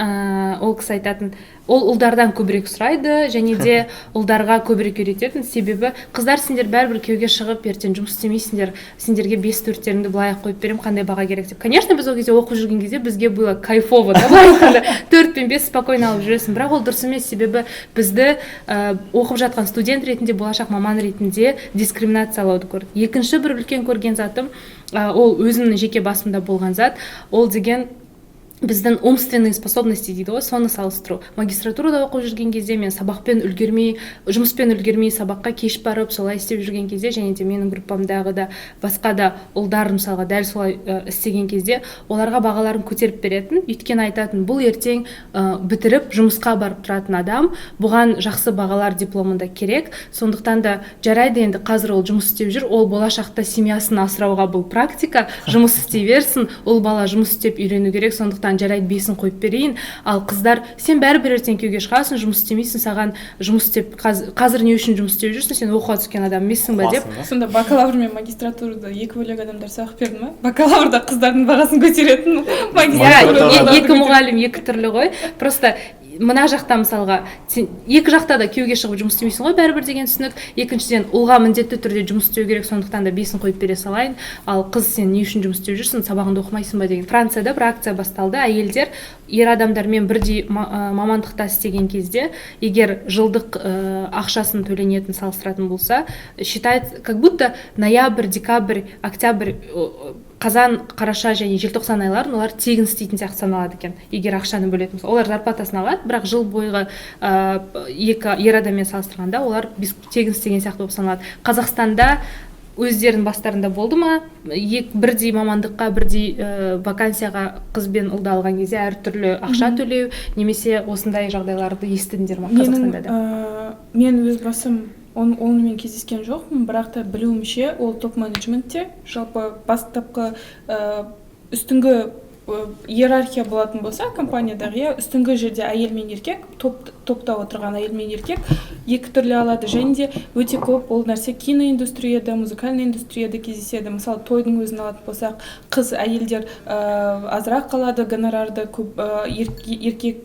ол кісі айтатын, ол ұлдардан көбірек сұрайды және де ұлдарға көбірек үйрететін, себебі қыздар, сендер бәрібір күйеуге шығып, ертең жұмыс істемейсіңдер, сендерге бес төрттеріңді былай ақ қойып беремін, қандай баға керек деп. Конечно, біз ол кезде оқып жүрген кезде бізге было кайфово да, былай айтқанда, 4 пен 5 спокойно алып жүресің. Бірақ ол дұрыс емес, себебі бізді оқып жатқан студент ретінде, болашақ маман ретінде дискриминациялауды көрдік. Екінші бір үлкен көрген затым, ол өзімнің жеке басымда болған зат, ол деген біздің умственные способности дейді ғой, соны салыстыру. Магистратурада оқып жүрген кезде мен сабақпен үлгермей, жұмыспен үлгермей, сабаққа кеш барып, солай істеп жүрген кезде және де менің группамдағы да басқа да ұлдар, мысалға, дәл солай істеген кезде, оларға бағаларын көтеріп беретін, өйткені айтатын: бұл ертең бітіріп жұмысқа барып тұратын адам, бұған жақсы бағалар дипломында керек, сондықтан да жарайды, енді қазір ол жұмыс істеп жүр, ол болашақта семьясын асырауға бұл практика, жұмыс істей берсін, ұл бала жұмыс істеп үйрену керек, сондықтан Саған жарайды, бесін қойып берейін. Ал қыздар: сен бәрібір ертең күйеуге шығасың, жұмыс істемейсің, саған жұмыс істеп қазір не үшін жұмыс істеп жүрсің, сен оқуға түскен адам емессің ба деп. Қуасың ба? Сонда бакалавр мен магистратурада екі бөлек адамдар сабақ берді ма? Бакалаврда қыздардың бағасын көтеретін, Иә. магистратурада ұлдарды Екі мұғалім екі түрлі ғой. Просто мына жақта, мысалға, сен екі жақта да күйеуге шығып жұмыс істемейсің ғой бәрібір деген түсінік. Екіншіден, ұлға міндетті түрде жұмыс істеу керек, сондықтан да бесін қойып бере салайын. Ал қыз: сен не үшін жұмыс істеп жүрсің, сабағыңды оқымайсың ба деген. Францияда бір акция басталды: әйелдер ер адамдармен бірдей мамандықта істеген кезде, егер жылдық ақшасын төленетін салыстыратын болса, считается, как будто ноябрь, декабрь, октябрь, қазан, қараша және желтоқсан айларын олар тегін істейтін сияқты саналады екен. Егер ақшаны бөлетін болса, олар зарплатасын алады, бірақ жыл бойғы екі ер адаммен салыстырғанда олар тегін істеген сияқты болып саналады. Қазақстанда өздерінің бастарында болды ма, бірдей мамандыққа, бірдей вакансияға қыз бен ұлды алған кезде әртүрлі ақша төлеу немесе осындай жағдайларды естідіңдер ма Менің Қазақстанда да? Мен өз басым онымен кездескен жоқпын, бірақ та білуімше, ол топ менеджментте жалпы бастапқы үстіңгі иерархия болатын болса компаниядағы, иә, үстіңгі жерде әйел мен еркек, топта отырған әйел мен еркек екі түрлі алады. Және де өте көп ол нәрсе киноиндустрияда, музыкальный индустрияда кездеседі. Мысалы, тойдың өзін алатын болсақ, қыз, әйелдер азырақ алады гонорарды, көп еркек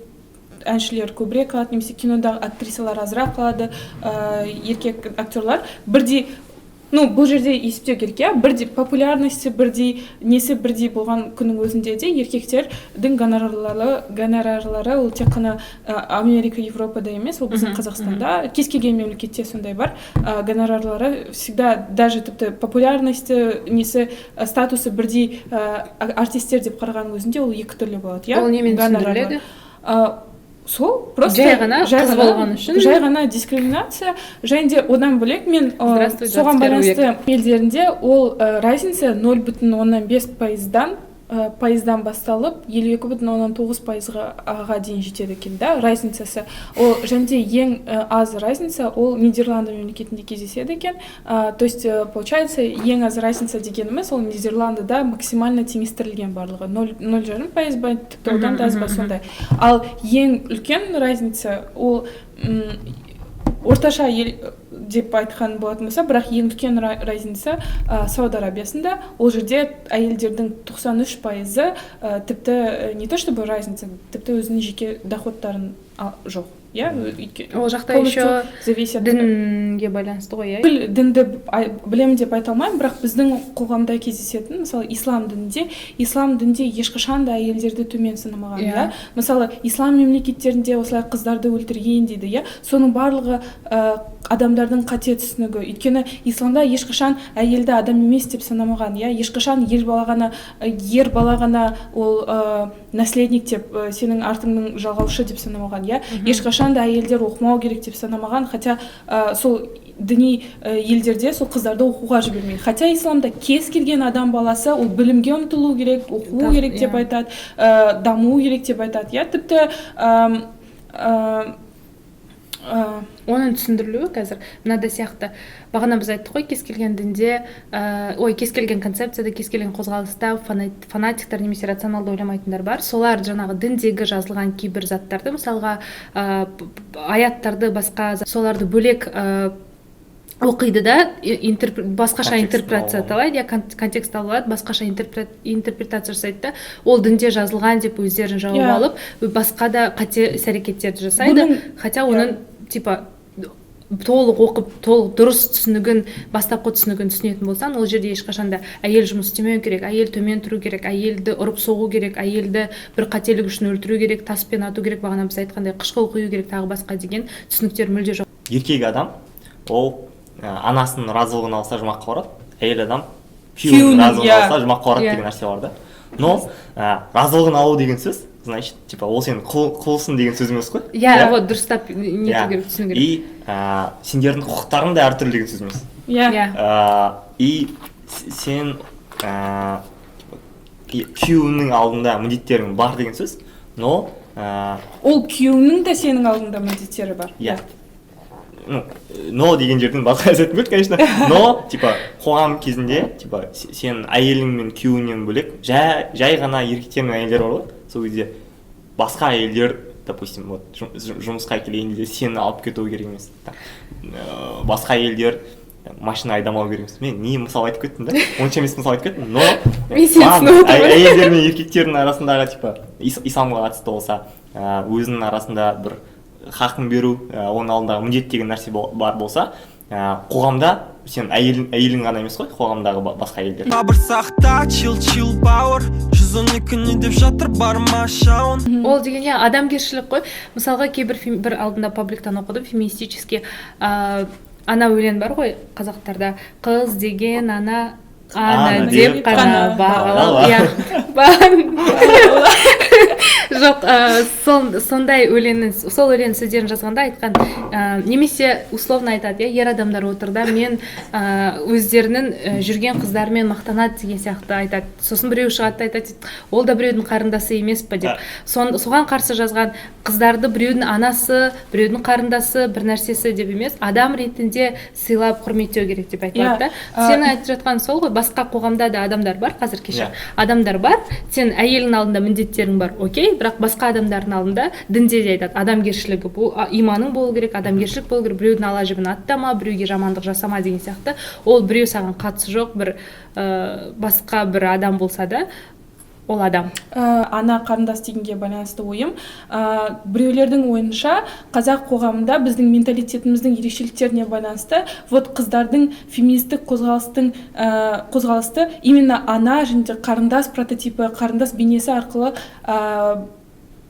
әншілер көбірек алады немесе кинодағы актрисалар азырақ алады, еркек актерлар бірдей. Ну, бұл жерде есептеу керек, иә, бірдей популярности, бірдей несі, бірдей болған күннің өзінде де еркектердің гонорарлары, ол тек қана Америка, Европада емес, ол біздің Қазақстанда, кез келген мемлекетте сондай бар. Гонорарлары всегда, даже тіпті популярности, несі, статусы бірдей артистер деп қарағанның өзінде ол екі түрлі болады, иә. Ол немен Гонорарлар. түсіндіріледі? Сол просто Жай ғана жай қыз ғана- болған үшін? Жай ғана дискриминация. Және де одан бөлек мен Здравствуй, соған 21 байланысты елдерінде ол разница 0,5 пайыздан басталып, 52,9%-ға дейін жетеді екен да разницасы ол. Және де ең аз разница ол Нидерланды мемлекетінде кездеседі екен. То есть получается, ең аз разница дегеніміз ол Нидерландыда максимально теңестірілген барлығы, 0,5% ба, тіпті одан да аз ба, сондай. Ал ең үлкен разница ол орташа ел деп айтқан болатын болса, бірақ ең үлкен разница Сауд Арабиясында. Ол жерде әйелдердің 93%-ы тіпті не то чтобы разница, тіпті өзінің жеке доходтарын жоқ, иә. Ол жақта Полностью еще зависит. дінге байланысты ғой, иә? Дінді білемін деп айта алмаймын, бірақ біздің қоғамда кездесетін, мысалы, ислам дінінде, ислам дінде ешқашан да әйелдерді төмен санамаған. Иә, мысалы, ислам мемлекеттерінде осылай қыздарды өлтірген дейді, иә. Соның барлығы адамдардың қате түсінігі, өйткені исламда ешқашан әйелді адам емес деп санамаған, иә. Ешқашан ер бала ғана ол наследник деп, сенің артыңның жалғаушы деп санамаған, иә. Ешқашан да әйелдер оқымау керек деп санамаған, хотя сол діни елдерде сол қыздарды оқуға жібермейді. Хотя исламда кез келген адам баласы ол білімге ұмтылу керек, оқу керек деп айтады, даму керек деп айтады, иә. Тіпті Оның түсіндірілуі қазір мынадай сияқты: бағана біз айттық қой, кез келген дінде, ой, кез келген концепцияда, кез келген қозғалыста фанатиктер немесе рационалды ойламайтындар бар. Солар жаңағы діндегі жазылған кейбір заттарды, мысалға, аяттарды, басқа соларды бөлек оқиды да, басқаша Контекст интерпретациялайды, иә, контекст алып алады, басқаша интерпретация жасайды да, ол дінде жазылған деп өздерін жауып алып, басқа да қате іс әрекеттерді жасайды. Хотя оның типа толық оқып, толық дұрыс түсінігін, бастапқы түсінігін түсінетін болсаң, ол жерде ешқашан да әйел жұмыс істемеу керек, әйел төмен тұру керек, әйелді ұрып соғу керек, әйелді бір қателік үшін өлтіру керек, таспен ату керек, бағана біз айтқандай қышқыл құю керек, тағы басқа деген түсініктер мүлде жоқ. Еркек адам ол анасының разылығын алса, жұмаққа барады, әйел адам күйеуінің Күйеуінің, разылығын алса, жұмаққа барады деген нәрсе бар да. Но разылығын алу деген сөз, значит, типа ол сенің құлысың деген сөз емес қой. Иә, вот дұрыстап нету керек, түсіну керек. И сендердің құқықтарың да әртүрлі деген сөз емес. И сен күйеуіңнің алдында міндеттерің бар деген сөз, но Ол күйеуіңнің де сенің алдыңда міндеттері бар. Иә, ну, но деген жерден басқа айтатын келді, конечно. Но типа қоғам кезінде типа сен әйелің мен күйеуіңнен бөлек жай ғана еркектер мен әйелдер бар ғой. Сол кезде басқа әйелдер, допустим, вот жұмысқа келген кезде сені алып кету керек емес. Басқа әйелдер машина айдамау керек емес. Мен не мысал айтып кеттім да, онша емес мысал айтып кеттім, но Мен сені түсініп отырмын. Әйелдер мен еркектердің арасындағы, типа, исламға қатысты болса, өзінің арасында бір хақын беру, оның алдындағы міндет деген нәрсе бар болса, қоғамда сен әйелің ғана емес қой, қоғамдағы басқа әйелдер. Сабыр сақта, чил, чил, бауыр. 112 не деп жатыр, бар ма шауын? Ол деген, иә, адамгершілік қой. Мысалға, кейбір бір алдында пабликтан оқыдым, феминистический, ана өлең бар ғой қазақтарда: қыз деген ана, ана Ана деп деп қана қана бағала. бағала. Иә, жоқ, сондай өлеңнің, сол өлең сөздерін жазғанда айтқан, немесе условно айтады, иә, ер адамдар отыр да, мен өздерінің жүрген қыздарымен мақтанады деген сияқты айтады. Сосын біреу шығады да айтады: ол да біреудің қарындасы емес па деп. Соған қарсы жазған: қыздарды біреудің анасы, біреудің қарындасы, бір нәрсесі деп емес, адам ретінде сыйлап, құрметтеу керек деп айтылады да. Сен айтып жатқан сол ғой, басқа қоғамда да адамдар бар қазір, кешір, адамдар бар. Сен әйелің алдында міндеттерің бар, окей, бірақ басқа адамдардың алдында, дінде де айтады, адамгершілігі, бұл иманың болу керек, адамгершілік болу керек, біреудің ала жібін аттама, біреуге жамандық жасама деген сияқты. Ол біреу саған қатысы жоқ бір басқа бір адам болса да, ол адам. Ана, қарындас дегенге байланысты ойым: біреулердің ойынша, қазақ қоғамында біздің менталитетіміздің ерекшеліктеріне байланысты, вот, қыздардың феминистік қозғалыстың қозғалысты именно ана және де қарындас прототипі, қарындас бейнесі арқылы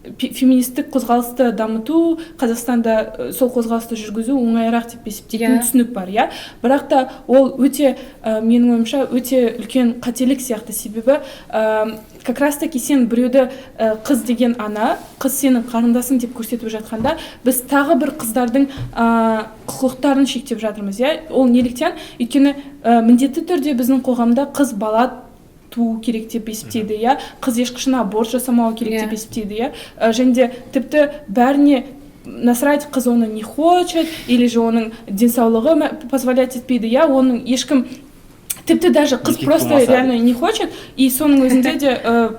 феминистік қозғалысты дамыту, Қазақстанда сол қозғалысты жүргізу оңайырақ деп есептейтін түсінік бар, иә. Бірақ та ол өте, менің ойымша, өте үлкен қателік сияқты. Себебі как раз таки сен біреуді қыз деген ана, қыз сенің қарындасың деп көрсетіп жатқанда, біз тағы бір қыздардың құқықтарын шектеп жатырмыз, иә. Ол неліктен? Өйткені міндетті түрде біздің қоғамда қыз бала туу керек деп есептейді, иә, қыз ешқашан аборт жасамау керек деп есептейді, иә. Және де тіпті бәріне насрать, қыз оны не хочет или же оның денсаулығы позволять етпейді, иә, оның ешкім, тіпті даже қыз Еркек просто тумаса. реально не хочет, и соның өзінде де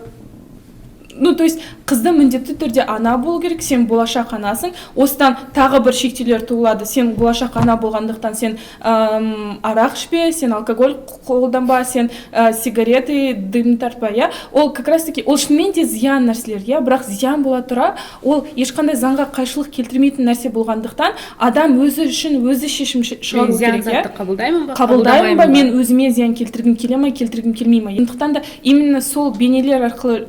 ну, то есть қызды міндетті түрде ана болу керек, сен болашақ анасың. Осыдан тағы бір шектеулер туылады: сен болашақ ана болғандықтан, сен арақ ішпе, сен алкоголь қолданба, сен сигареты, дым тартпа, иә. Ол как раз таки, ол шынымен де зиян нәрселер, иә. Бірақ зиян бола тұра, ол ешқандай заңға қайшылық келтірмейтін нәрсе болғандықтан, адам өзі үшін өзі шешім шығару Зиян керек, иә. затты қабылдаймын ба, Қабылдаймын ба, қабылдамаймын? Мен өзіме зиян келтіргім келе ма, келтіргім келмей ма? Сондықтан да именно сол бейнелер арқылы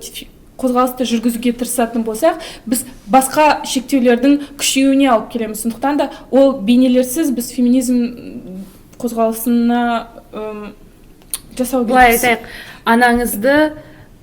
қозғалысты жүргізуге тырысатын болсақ, біз басқа шектеулердің күшеюіне алып келеміз. Сондықтан да ол бейнелерсіз біз феминизм қозғалысына жасау Былай керекпіз. айтайық: анаңызды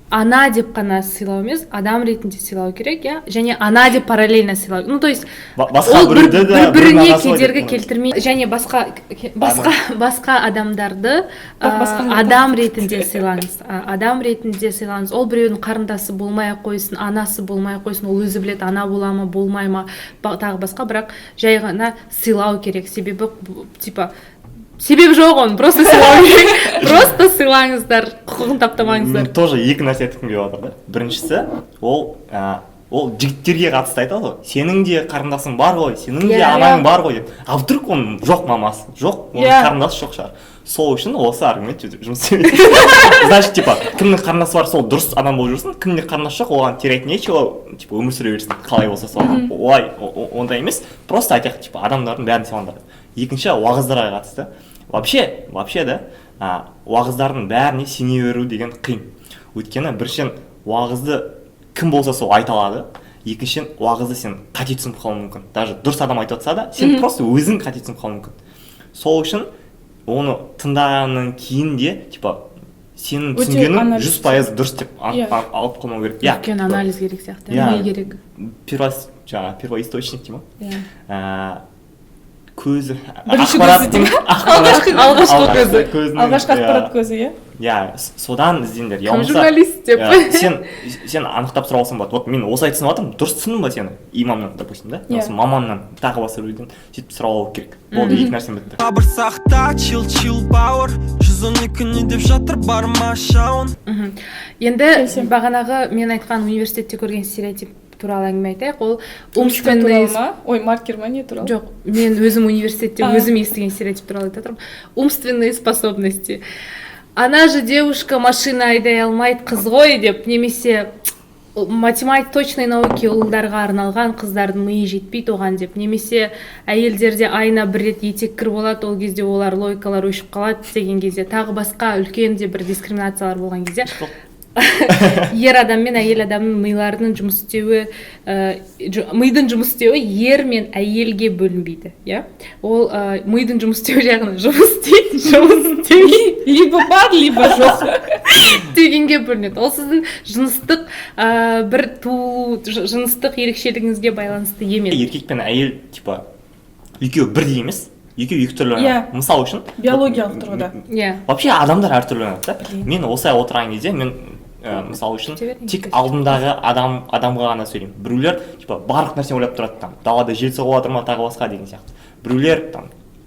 ана деп қана сыйлау емес, адам ретінде сыйлау керек, иә, және ана деп параллельно сыйлау, ну, то есть Басқа ол бір біреуді де бір біріне біреудің анасы ғой кедергі деп. келтірмей және басқа адамдарды Бірақ басқа адам ретінде сыйлаңыз, адам ретінде сыйлаңыз. Ол біреудің қарындасы болмай ақ қойсын, анасы болмай ақ қойсын, ол өзі біледі, ана бола ма, болмай ма, тағы басқа, бірақ жай ғана сыйлау керек. Себебі типа себебі жоқ оның, просто сыйлау керек, просто сыйлаңыздар, құқығын таптамаңыздар. Тоже екі нәрсе айтқым келіп жатыр да. Біріншісі, ол ол жігіттерге қатысты айтады ғой: сенің де қарындасың бар ғой, сенің де анаң бар ғой деп. А вдруг оның жоқ мамасы, жоқ оның қарындасы жоқ шығар? Сол үшін осы аргумент жұмыс істемейді. Значит, типа, кімнің қарындасы бар, сол дұрыс адам болып жүрсін, кімде қарындасы жоқ, оған терять нечего, типа, өмір сүре берсін қалай болса солай. Олай ондай емес, просто айтайық, типа, адамдардың бәрін сыйлаңдар. Екінші, уағыздарға қатысты. Вообще да, уағыздардың бәріне сене беру деген қиын. Өйткені біріншіден, уағызды кім болса сол айта алады, екіншіден, уағызды сен қате түсініп қалуың мүмкін. Даже дұрыс адам айтып жатса да, сен просто өзің қате түсініп қалуың мүмкін. Сол үшін оны тыңдағаннан кейін де, типа, сенің Өте түсінгенің анализ. 100% дұрыс деп алып қалмау керек, иә. Үлкен анализ керек сияқты, Иә. ми керек. Жаңағы первоисточник дей ма? Иә. Көзі Бірінші ақпараттың көзі дей ма? ақпарат Алғашқы көзі. Көзінің, Алғашқы иә, ақпарат көзі, иә. Иә, содан іздеңдер. Я Кім болмаса, журналист деп. Иә, сен анықтап сұрап алсаң болады: вот мен осылай түсініп жатырмын, дұрыс түсіндің ба сені? Имамнан, допустим, да, Иә. осы маманнан, тағы басқа біреуден сөйтіп сұрап алу керек. Болды, екі нәрсем бітті. Сабыр сақта, чил, чил, бауыр. 112 не деп жатыр, бар ма шауын? Енді Келісемін. бағанағы мен айтқан университетте көрген стереотип туралы әңгіме айтайық. Ол Ручка умственные туралы ма? Ой, маркер ма, не туралы? Жоқ, мен өзім университетте А. өзім естіген стереотип туралы айтып жатырмын. Умственные способности: она же девушка, машина айдай алмайды, қыз ғой деп, немесе математика, точные науки ұлдарға арналған, қыздардың миы жетпейді оған деп, немесе әйелдерде айына бір рет етеккір болады, ол кезде олар логикалары өшіп қалады деген кезде, тағы басқа үлкен де бір дискриминациялар болған кезде, ер адам мен әйел адамның миларының жұмыс істеуі, мидың жұмыс істеуі ер мен әйелге бөлінбейді, иә. Ол мидың жұмыс істеуі жағынан жұмыс істейді, жұмыс істемейді, Либо бар, либо жоқ. дегенге бөлінеді. Ол сіздің жыныстық бір туу, жыныстық ерекшелігіңізге байланысты емес. Еркек пен әйел типа екеуі бірдей емес, екеуі екі түрлі Иә. ойланады. Мысал үшін, Биологиялық тұрғыда. Иә. Вообще адамдар әртүрлі ойланады да. Блин. Мен осылай отырған кезде мен мысалы үшін, Кете бер, тек кете. алдымдағы адамға ғана сөйлеймін. Біреулер типа барлық нәрсені ойлап тұрады, там далада жел соғып жатыр ма, тағы басқа деген сияқты. Біреулер там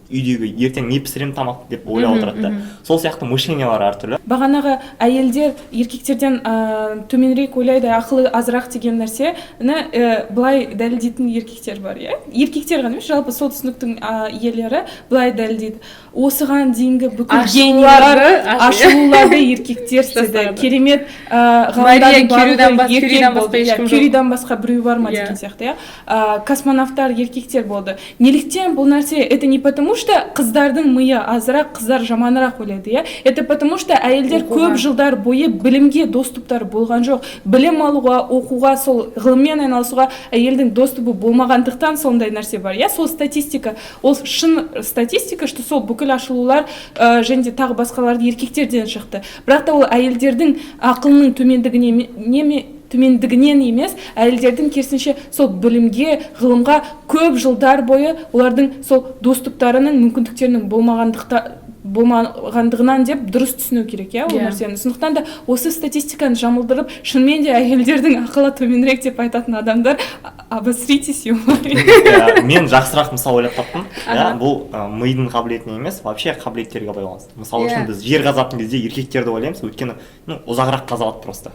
үйдегі ертең не пісіремін тамақ деп ойлап отырады да. Сол сияқты мышлениялар әртүрлі. Бағанағы әйелдер еркектерден төменірек ойлайды, ақылы азырақ деген нәрсені былай дәлелдейтін еркектер бар, иә. Еркектер ғана емес, жалпы сол түсініктің иелері былай дәлелдейді: осыған дейінгі бүкіл генийлар, ашылуларды еркектер істеді, Жасады. керемет Мария ғалымдардың Кюридан барлығы еркек Кюридан болды, басқа иә, ешкім жоқ. Кюридан басқа біреу бар ма Иә. деген сияқты, иә. Космонавтар еркектер болды. Неліктен бұл нәрсе? Это не потому, что қыздардың миы азырақ, қыздар жаманырақ ойлайды, иә. Это потому, что әйелдер Оқуға. көп жылдар бойы білімге доступтары болған жоқ. Білім алуға, оқуға, сол ғылыммен айналысуға әйелдің доступы болмағандықтан сондай нәрсе бар, иә. Сол статистика, ол шын статистика, что сол бүкіл ашылулар және де тағы басқаларды еркектерден шықты. Бірақ та ол әйелдердің ақылының төмендігіне төмендігінен емес, әйелдердің керісінше сол білімге, ғылымға көп жылдар бойы олардың сол доступтарының, мүмкіндіктерінің болмағандығынан деп дұрыс түсіну керек, иә, ол Иә. нәрсені. Сондықтан да осы статистиканы жамылдырып, шынымен де әйелдердің ақылы төменірек деп айтатын адамдар, обосритесь. Иә, мен жақсырақ мысал ойлап таптым, иә. Аха. Бұл мидың қабілетіне емес, вообще қабілеттерге байланысты. Мысалы үшін, Иә. біз жер қазатын кезде еркектерді ойлаймыз, өйткені, ну, ұзағырақ қаза алады, просто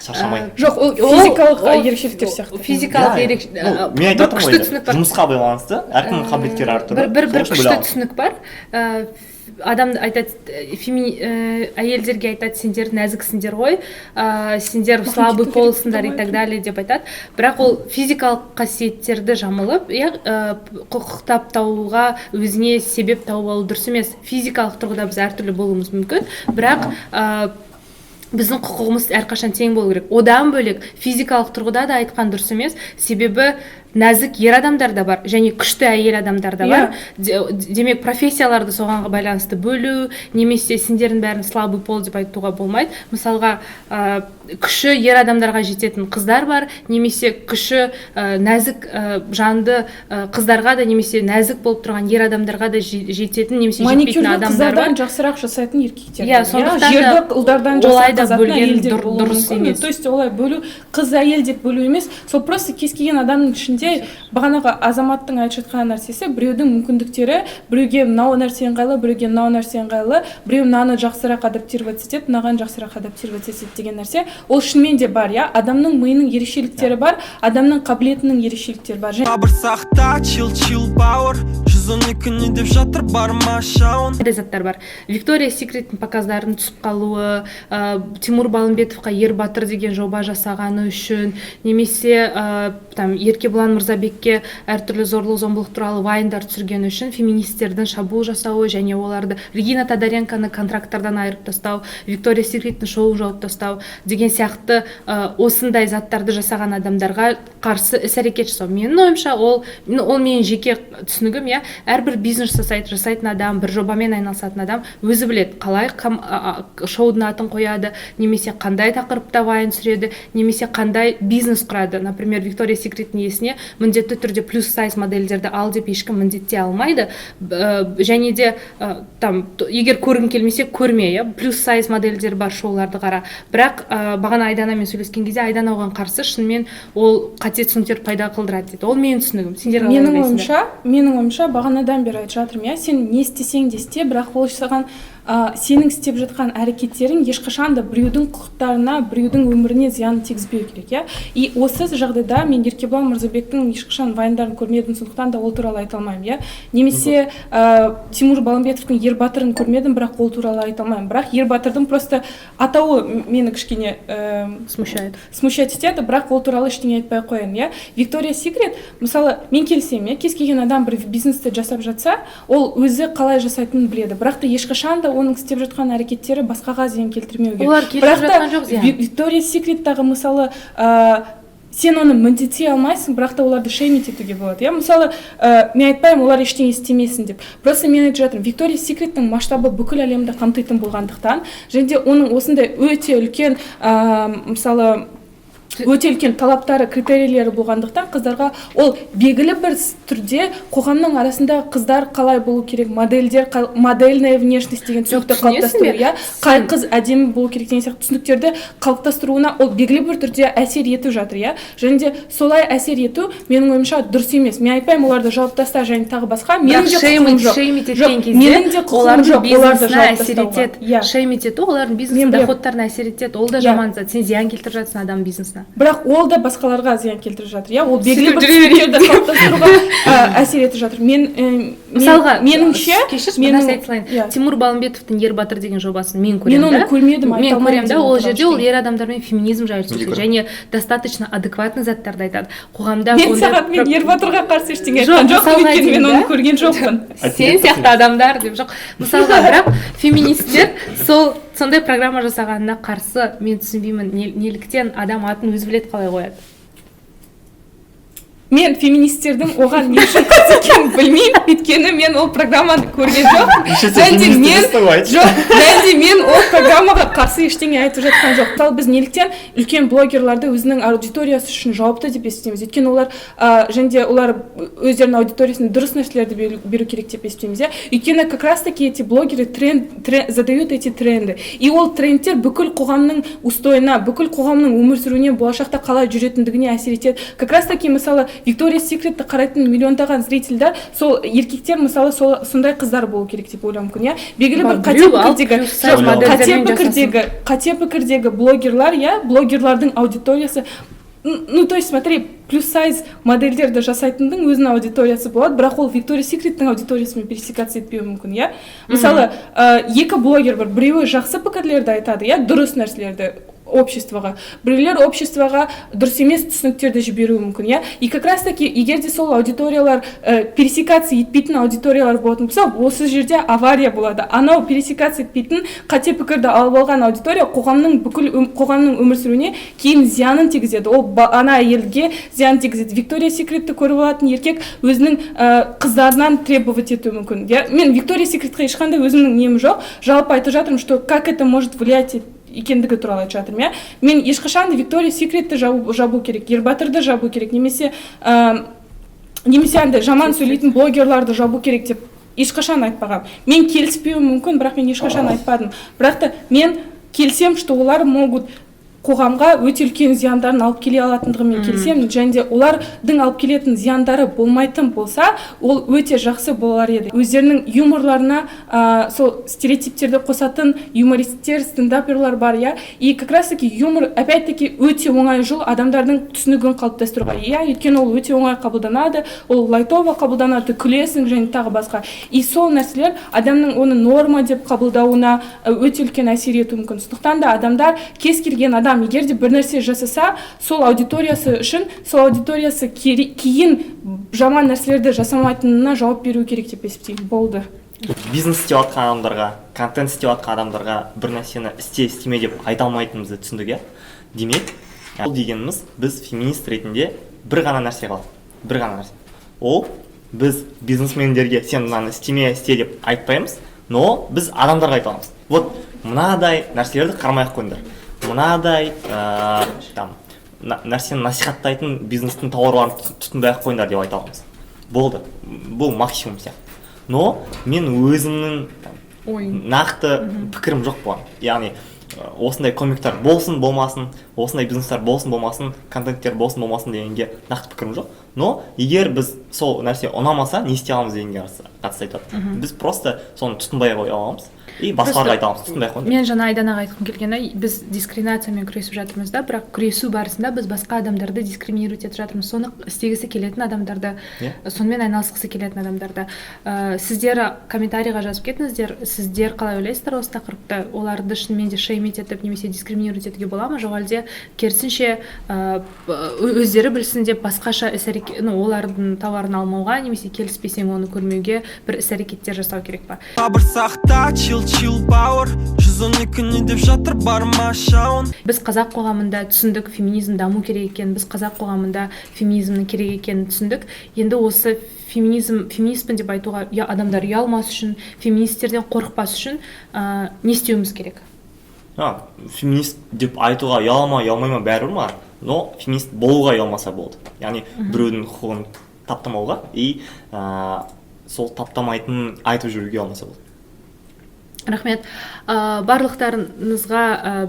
шаршамай. Жоқ, ол физикалық ерекшеліктер сияқты. Физикалық Иә, ерекше ну, мен айтып бір жатырмын күшті ғой, түсінік бар. жұмысқа байланысты әркімнің қабілеттері әртүрлі. Бір Сол үшін күшті бөле аламыз. түсінік бар. Адам айтады, әйелдерге айтады: сендер нәзіксіңдер ғой, сендер Маған слабый кету керек, полсыңдар и так далее деп айтады. Бірақ ол физикалық қасиеттерді жамылып, иә, құқықтап табуға, өзіне себеп тауып алу дұрыс емес. Физикалық тұрғыда біз әртүрлі болуымыз мүмкін, бірақ біздің құқығымыз әрқашан тең болу керек. Одан бөлек, физикалық тұрғыда да айтқан дұрыс емес, себебі нәзік ер адамдар да бар және күшті әйел адамдар да бар. Демек, профессияларды соған байланысты бөлу немесе сендердің бәрін слабый пол деп айтуға болмайды. Мысалға, күші ер адамдарға жететін қыздар бар, немесе күші нәзік жанды қыздарға да, немесе нәзік болып тұрған ер адамдарға да жететін немесе жетпейтін Маникюрді адамдар қыздардан бар. жақсырақ жасайтын еркектер Иә, бар, сондықтан да жерді ұлдардан олай жақсырақ да қазатын бөлген әйелдер болуы дұрыс мүмкін. емес. То есть олай бөлу, қыз, әйел деп бөлу емес, сол просто кез келген адамның ішінде бағанағы Азаматтың айтып жатқан нәрсесі: біреудің мүмкіндіктері, біреуге мынау нәрсе ыңғайлы, біреуге мынау нәрсе ыңғайлы, біреу мынаны жақсырақ адаптироваться етеді, мынаған жақсырақ адаптироваться етеді деген нәрсе, ол шынымен де бар, иә. Адамның миының ерекшеліктері бар, адамның қабілетінің ерекшеліктері бар. Және Сабыр сақта, чил, чил, бауыр. 112 не деп жатыр, бар ма шауын? Қандай заттар бар: Виктория Секреттің показдарын түсіп қалуы, Тимур Балымбетовқа «Ер батыр» деген жоба жасағаны үшін, немесе там Еркебұлан Мырзабекке әртүрлі зорлық зомбылық туралы вайндар түсіргені үшін феминистердің шабуыл жасауы және оларды, Регина Тодоренконы контракттардан айырып тастау, Виктория Секреттің шоуын жауып тастау деген сияқты, осындай заттарды жасаған адамдарға қарсы іс әрекет жасау, менің ойымша, ол, ну, ол менің жеке түсінігім, иә. Әрбір бизнес жасайтын адам, бір жобамен айналысатын адам өзі біледі, қалай шоудың атын қояды, немесе қандай тақырыпта вайн түсіреді, немесе қандай бизнес құрады. Например, Виктория Секреттің иесіне міндетті түрде плюс сайз модельдерді ал деп ешкім міндеттей алмайды. Және де там егер көргің келмесе, көрме, иә, плюс сайз модельдер бар шоуларды қара. Бірақ бағана Айданамен сөйлескен кезде Айдана оған қарсы, шынымен ол қате түсініктер пайда қылдырады дейді. Ол менің түсінігім, сендер қалай Менің ойлайсыңдар? ойымша, бағанадан бері айтып жатырмын, иә, сен не істесең де істе, бірақ ол саған сенің істеп жатқан әрекеттерің ешқашан да біреудің құқықтарына, біреудің өміріне зиян тигізбеу керек, иә. И осы жағдайда мен Еркебұлан Мырзабектің ешқашан вайндарын көрмедім, сондықтан да ол туралы айта алмаймын, иә. Немесе Тимур Балымбетовтің «Ер Батырын» көрмедім, бірақ ол туралы айта алмаймын. Бірақ «Ер Батырдың» просто атауы мені кішкене смущает. Смущать етеді, бірақ ол туралы ештеңе айтпай ақ қояйын, иә. Виктория Секрет, мысалы, мен келісемін, иә, кез келген адам бір бизнесті жасап жатса, ол өзі қалай жасайтынын біледі, бірақ та ешқашан да оның істеп жатқан әрекеттері басқаға зиян келтірмеу керек. Олар келтіріп Бірақ та жатқан жоқ зиян. Виктория Секреттағы, мысалы, сен оны міндеттей алмайсың, бірақ та оларды шеймить етуге болады, иә. Мысалы, мен айтпаймын, олар ештеңе істемесін деп, просто мен айтып жатырмын, Виктория Секреттің масштабы бүкіл әлемді қамтитын болғандықтан және де оның осындай өте үлкен, мысалы, өте үлкен талаптары, критерийлері болғандықтан, қыздарға ол белгілі бір түрде қоғамның арасында қыздар қалай болу керек, модельдер, модельная внешность деген Жоқ, түсінікті түсінесің қалыптастыру, бе? иә, қай қыз әдемі болу керек деген сияқты түсініктерді қалыптастыруына ол белгілі бір түрде әсер етіп жатыр, иә. Және де солай әсер ету, менің ойымша, дұрыс емес. Мен айтпаймын, оларды жауып таста және тағы басқа, менің де құқығым жоқ. Шеймить Жоқ, еткен кезде менің де құқығым олардың жоқ оларды бизнесіне жауып әсер тастауға. етеді. Шеймить ету олардың бизнес Мен білемін. доходтарына әсер етеді, ол да жаман зат. Сен зиян келтіріп жатырсың адам бизнесіне. Бірақ ол да басқаларға зиян келтіріп жатыр, иә, ол белгілі Сөйтіп бір жүре берейік. түсініктерді қалыптастыруға әсер етіп жатыр. Мысалға, Меніңше, кешірші, бір нәрсе айта салайын. Иә. Тимур Балымбетовтің «Ер Батыр» деген жобасын мен көремін Мен оны да. көрмедім, айта Мен алмаймын көремін да, деген ол туралы жерде ол ештеңе. ер адамдармен феминизм жайлы Мен де сөйлеседі көремін. және достаточно адекватный заттарды айтады қоғамда. Мен Ондай саған, мен «Ер Батырға» қарсы ештеңе Жоқ, айтқан жоқпын, мысалға өйткені мен деймін оны да. көрген жоқпын. Сен сияқты адамдар деп, жоқ, мысалға. Бірақ феминисттер сол сондай программа жасағанына қарсы. Мен түсінбеймін, неліктен? Адам атын өзі біледі қалай қояды. Мен феминистердің оған не үшін қарсы екенін білмеймін, өйткені мен ол программаны көрген жоқпын. Еще сен Және де феминист мен емессің ғой, айтшы. Жоқ, және де мен ол программаға қарсы ештеңе айтып жатқан жоқ. Мысалы, біз неліктен үлкен блогерларды өзінің аудиториясы үшін жауапты деп есептейміз? Өйткені олар және де олар өздерінің аудиториясына дұрыс нәрселерді беру керек деп есептейміз, иә. Өйткені как раз таки эти блогеры тренд, задают эти тренды, и ол трендтер бүкіл қоғамның устоyына, бүкіл қоғамның өмір сүруіне, болашақта қалай жүретіндігіне әсер етеді. Как раз таки, мысалы, Виктория Секретті қарайтын миллиондаған зрительдер сол еркектер, мысалы, сол сондай қыздар болу керек деп ойлауы мүмкін, иә. Белгілі бір қате Біреу алып пікірдегі, плюс сайз жоқ, қате модельдермен пікірдегі блогерлар, иә, блогерлардың аудиториясы, ну, то есть смотри, плюс сайз модельдерді жасайтындың өзінің аудиториясы болады, бірақ ол Виктория Секреттің аудиториясымен пересекаться етпеуі мүмкін, иә. Мысалы, екі блогер бар, біреуі жақсы пікірлерді айтады, иә, дұрыс нәрселерді обществоға, біреулер обществоға дұрыс емес түсініктерді жіберуі мүмкін, иә. И как раз таки егер де сол аудиториялар пересекаться етпейтін аудиториялар болатын болса, осы жерде авария болады. Анау пересекаться етпейтін, қате пікірді алып алған аудитория қоғамның, бүкіл қоғамның өмір сүруіне кейін зиянын тигізеді. Ол ана әйелге зиян тигізеді. Виктория Секретті көріп алатын еркек өзінің қыздарынан требовать етуі мүмкін, иә. Мен Виктория Секретке ешқандай өзімнің нем жоқ, жалпы айтып жатырмын, что как это может влиять екендігі туралы айтып жатырмын, иә. Мен ешқашан да Виктория Секретті жабу керек, «Ер Батырды» жабу керек немесе андай жаман сөйлейтін блогерларды жабу керек деп ешқашан айтпағанмын. Мен келіспеуім мүмкін, бірақ мен ешқашан айтпадым. Бірақ та мен келісемін, что олар могут қоғамға өте үлкен зияндарын алып келе алатындығымен келісемін. Және де олардың алып келетін зияндары болмайтын болса, ол өте жақсы болар еді. Өздерінің юморларына сол стереотиптерді қосатын юмористтер, стендаперлар бар, иә. И как раз таки юмор, опять таки, өте оңай жол адамдардың түсінігін қалыптастыруға, иә, өйткені ол өте оңай қабылданады, ол лайтово қабылданады, күлесің және тағы басқа. И сол нәрселер адамның оны норма деп қабылдауына өте үлкен әсер етуі мүмкін. Сондықтан да адамдар, кез келген адам егер де бір нәрсе жасаса, сол аудиториясы үшін, сол аудиториясы кейін жаман нәрселерді жасамайтынына жауап беру керек деп есептеймін. Болды. Бизнес істеп жатқан адамдарға, контент істеп жатқан адамдарға бір нәрсені істе, істеме деп айта алмайтынымызды түсіндік, иә. Демек, бұл дегеніміз, біз феминист ретінде бір ғана нәрсе қалады, бір ғана нәрсе. Ол біз бизнесмендерге сен мынаны істеме, істе деп айтпаймыз, но біз адамдарға айта аламыз: вот мынадай нәрселерді қарамай ақ қойыңдар, мынадай там нәрсені насихаттайтын бизнестің тауарларын тұтынбай ақ қойыңдар деп айта аламыз. Болды, бұл максимум сияқты. Но мен өзімнің нақты пікірім жоқ бұған. Яғни осындай комиктар болсын болмасын, осындай бизнестер болсын болмасын, контенттер болсын болмасын дегенге нақты пікірім жоқ. Но егер біз сол нәрсе ұнамаса, не істей аламыз дегенге қатысты айтады. Біз просто соны тұтынбай қоя аламыз и басқаларға айта аламыз, тұтынбай қойыңдар. Мен жаңа Айданаға айтқым келгені, біз дискриминациямен күресіп жатырмыз да, бірақ күресу барысында біз басқа адамдарды дискриминировать етіп жатырмыз. Соны істегісі келетін адамдарды, сонымен айналысқысы келетін адамдарды. Сіздер комментарийға жазып кетіңіздер, сіздер қалай ойлайсыздар осы тақырыпты? Оларды шынымен де шеймить етіп немесе дискриминировать етуге бола ма? Жоқ әлде керісінше өздері білсін деп басқаша іс-әрекет, ну, олардың тауарын алмауға немесе келіспесең оны көрмеуге бір іс-әрекеттер жасау керек па? Сабыр сақта, чил чил бауыр, 112 не деп жатыр, барма шауын. Біз қазақ қоғамында түсіндік, феминизм даму керек екенін, біз қазақ қоғамында феминизмнің керек екенін түсіндік. Енді осы феминизм, феминистпін деп айтуға адамдар ұялмас үшін, феминистерден қорықпас үшін не істеуіміз керек? Феминист деп айтуға ұяла ма, ұялмай ма, бәрібір ма, но феминист болуға ұялмаса болды. Яғни біреудің құқығын таптамауға и сол таптамайтынын айтып жүруге ұялмаса болды. Рахмет. Барлықтарыңызға,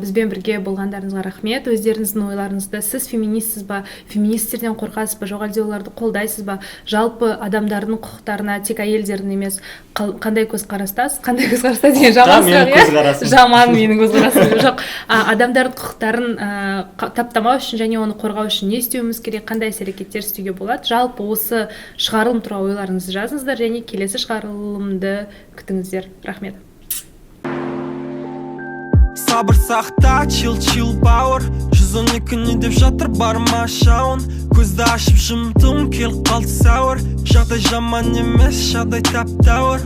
бізбен бірге болғандарыңызға рахмет. Өздеріңіздің ойларыңызды, сіз феминистсіз ба, феминистерден қорқасыз ба, жоқ әлде оларды қолдайсыз ба, жалпы адамдардың құқықтарына, тек әйелдердің емес, қандай көзқарастасыз? Қандай көзқараста деген жаман сұрақ, иә? Жаман менің көзқарасым. Жоқ, адамдардың құқықтарын таптамау үшін және оны қорғау үшін не істеуіміз керек, қандай іс-әрекеттер істеуге болады? Жалпы осы шығарылым туралы ойларыңызды жазыңыздар және келесі шығарылымды күтіңіздер. Рахмет. Сабыр сақта, чил чил бауыр, 112 не деп жатыр, барма шауын. Көзді ашып жұмдым, келіп қалды сәуір. Жағдай жаман емес, жағдай тәп-тәуір.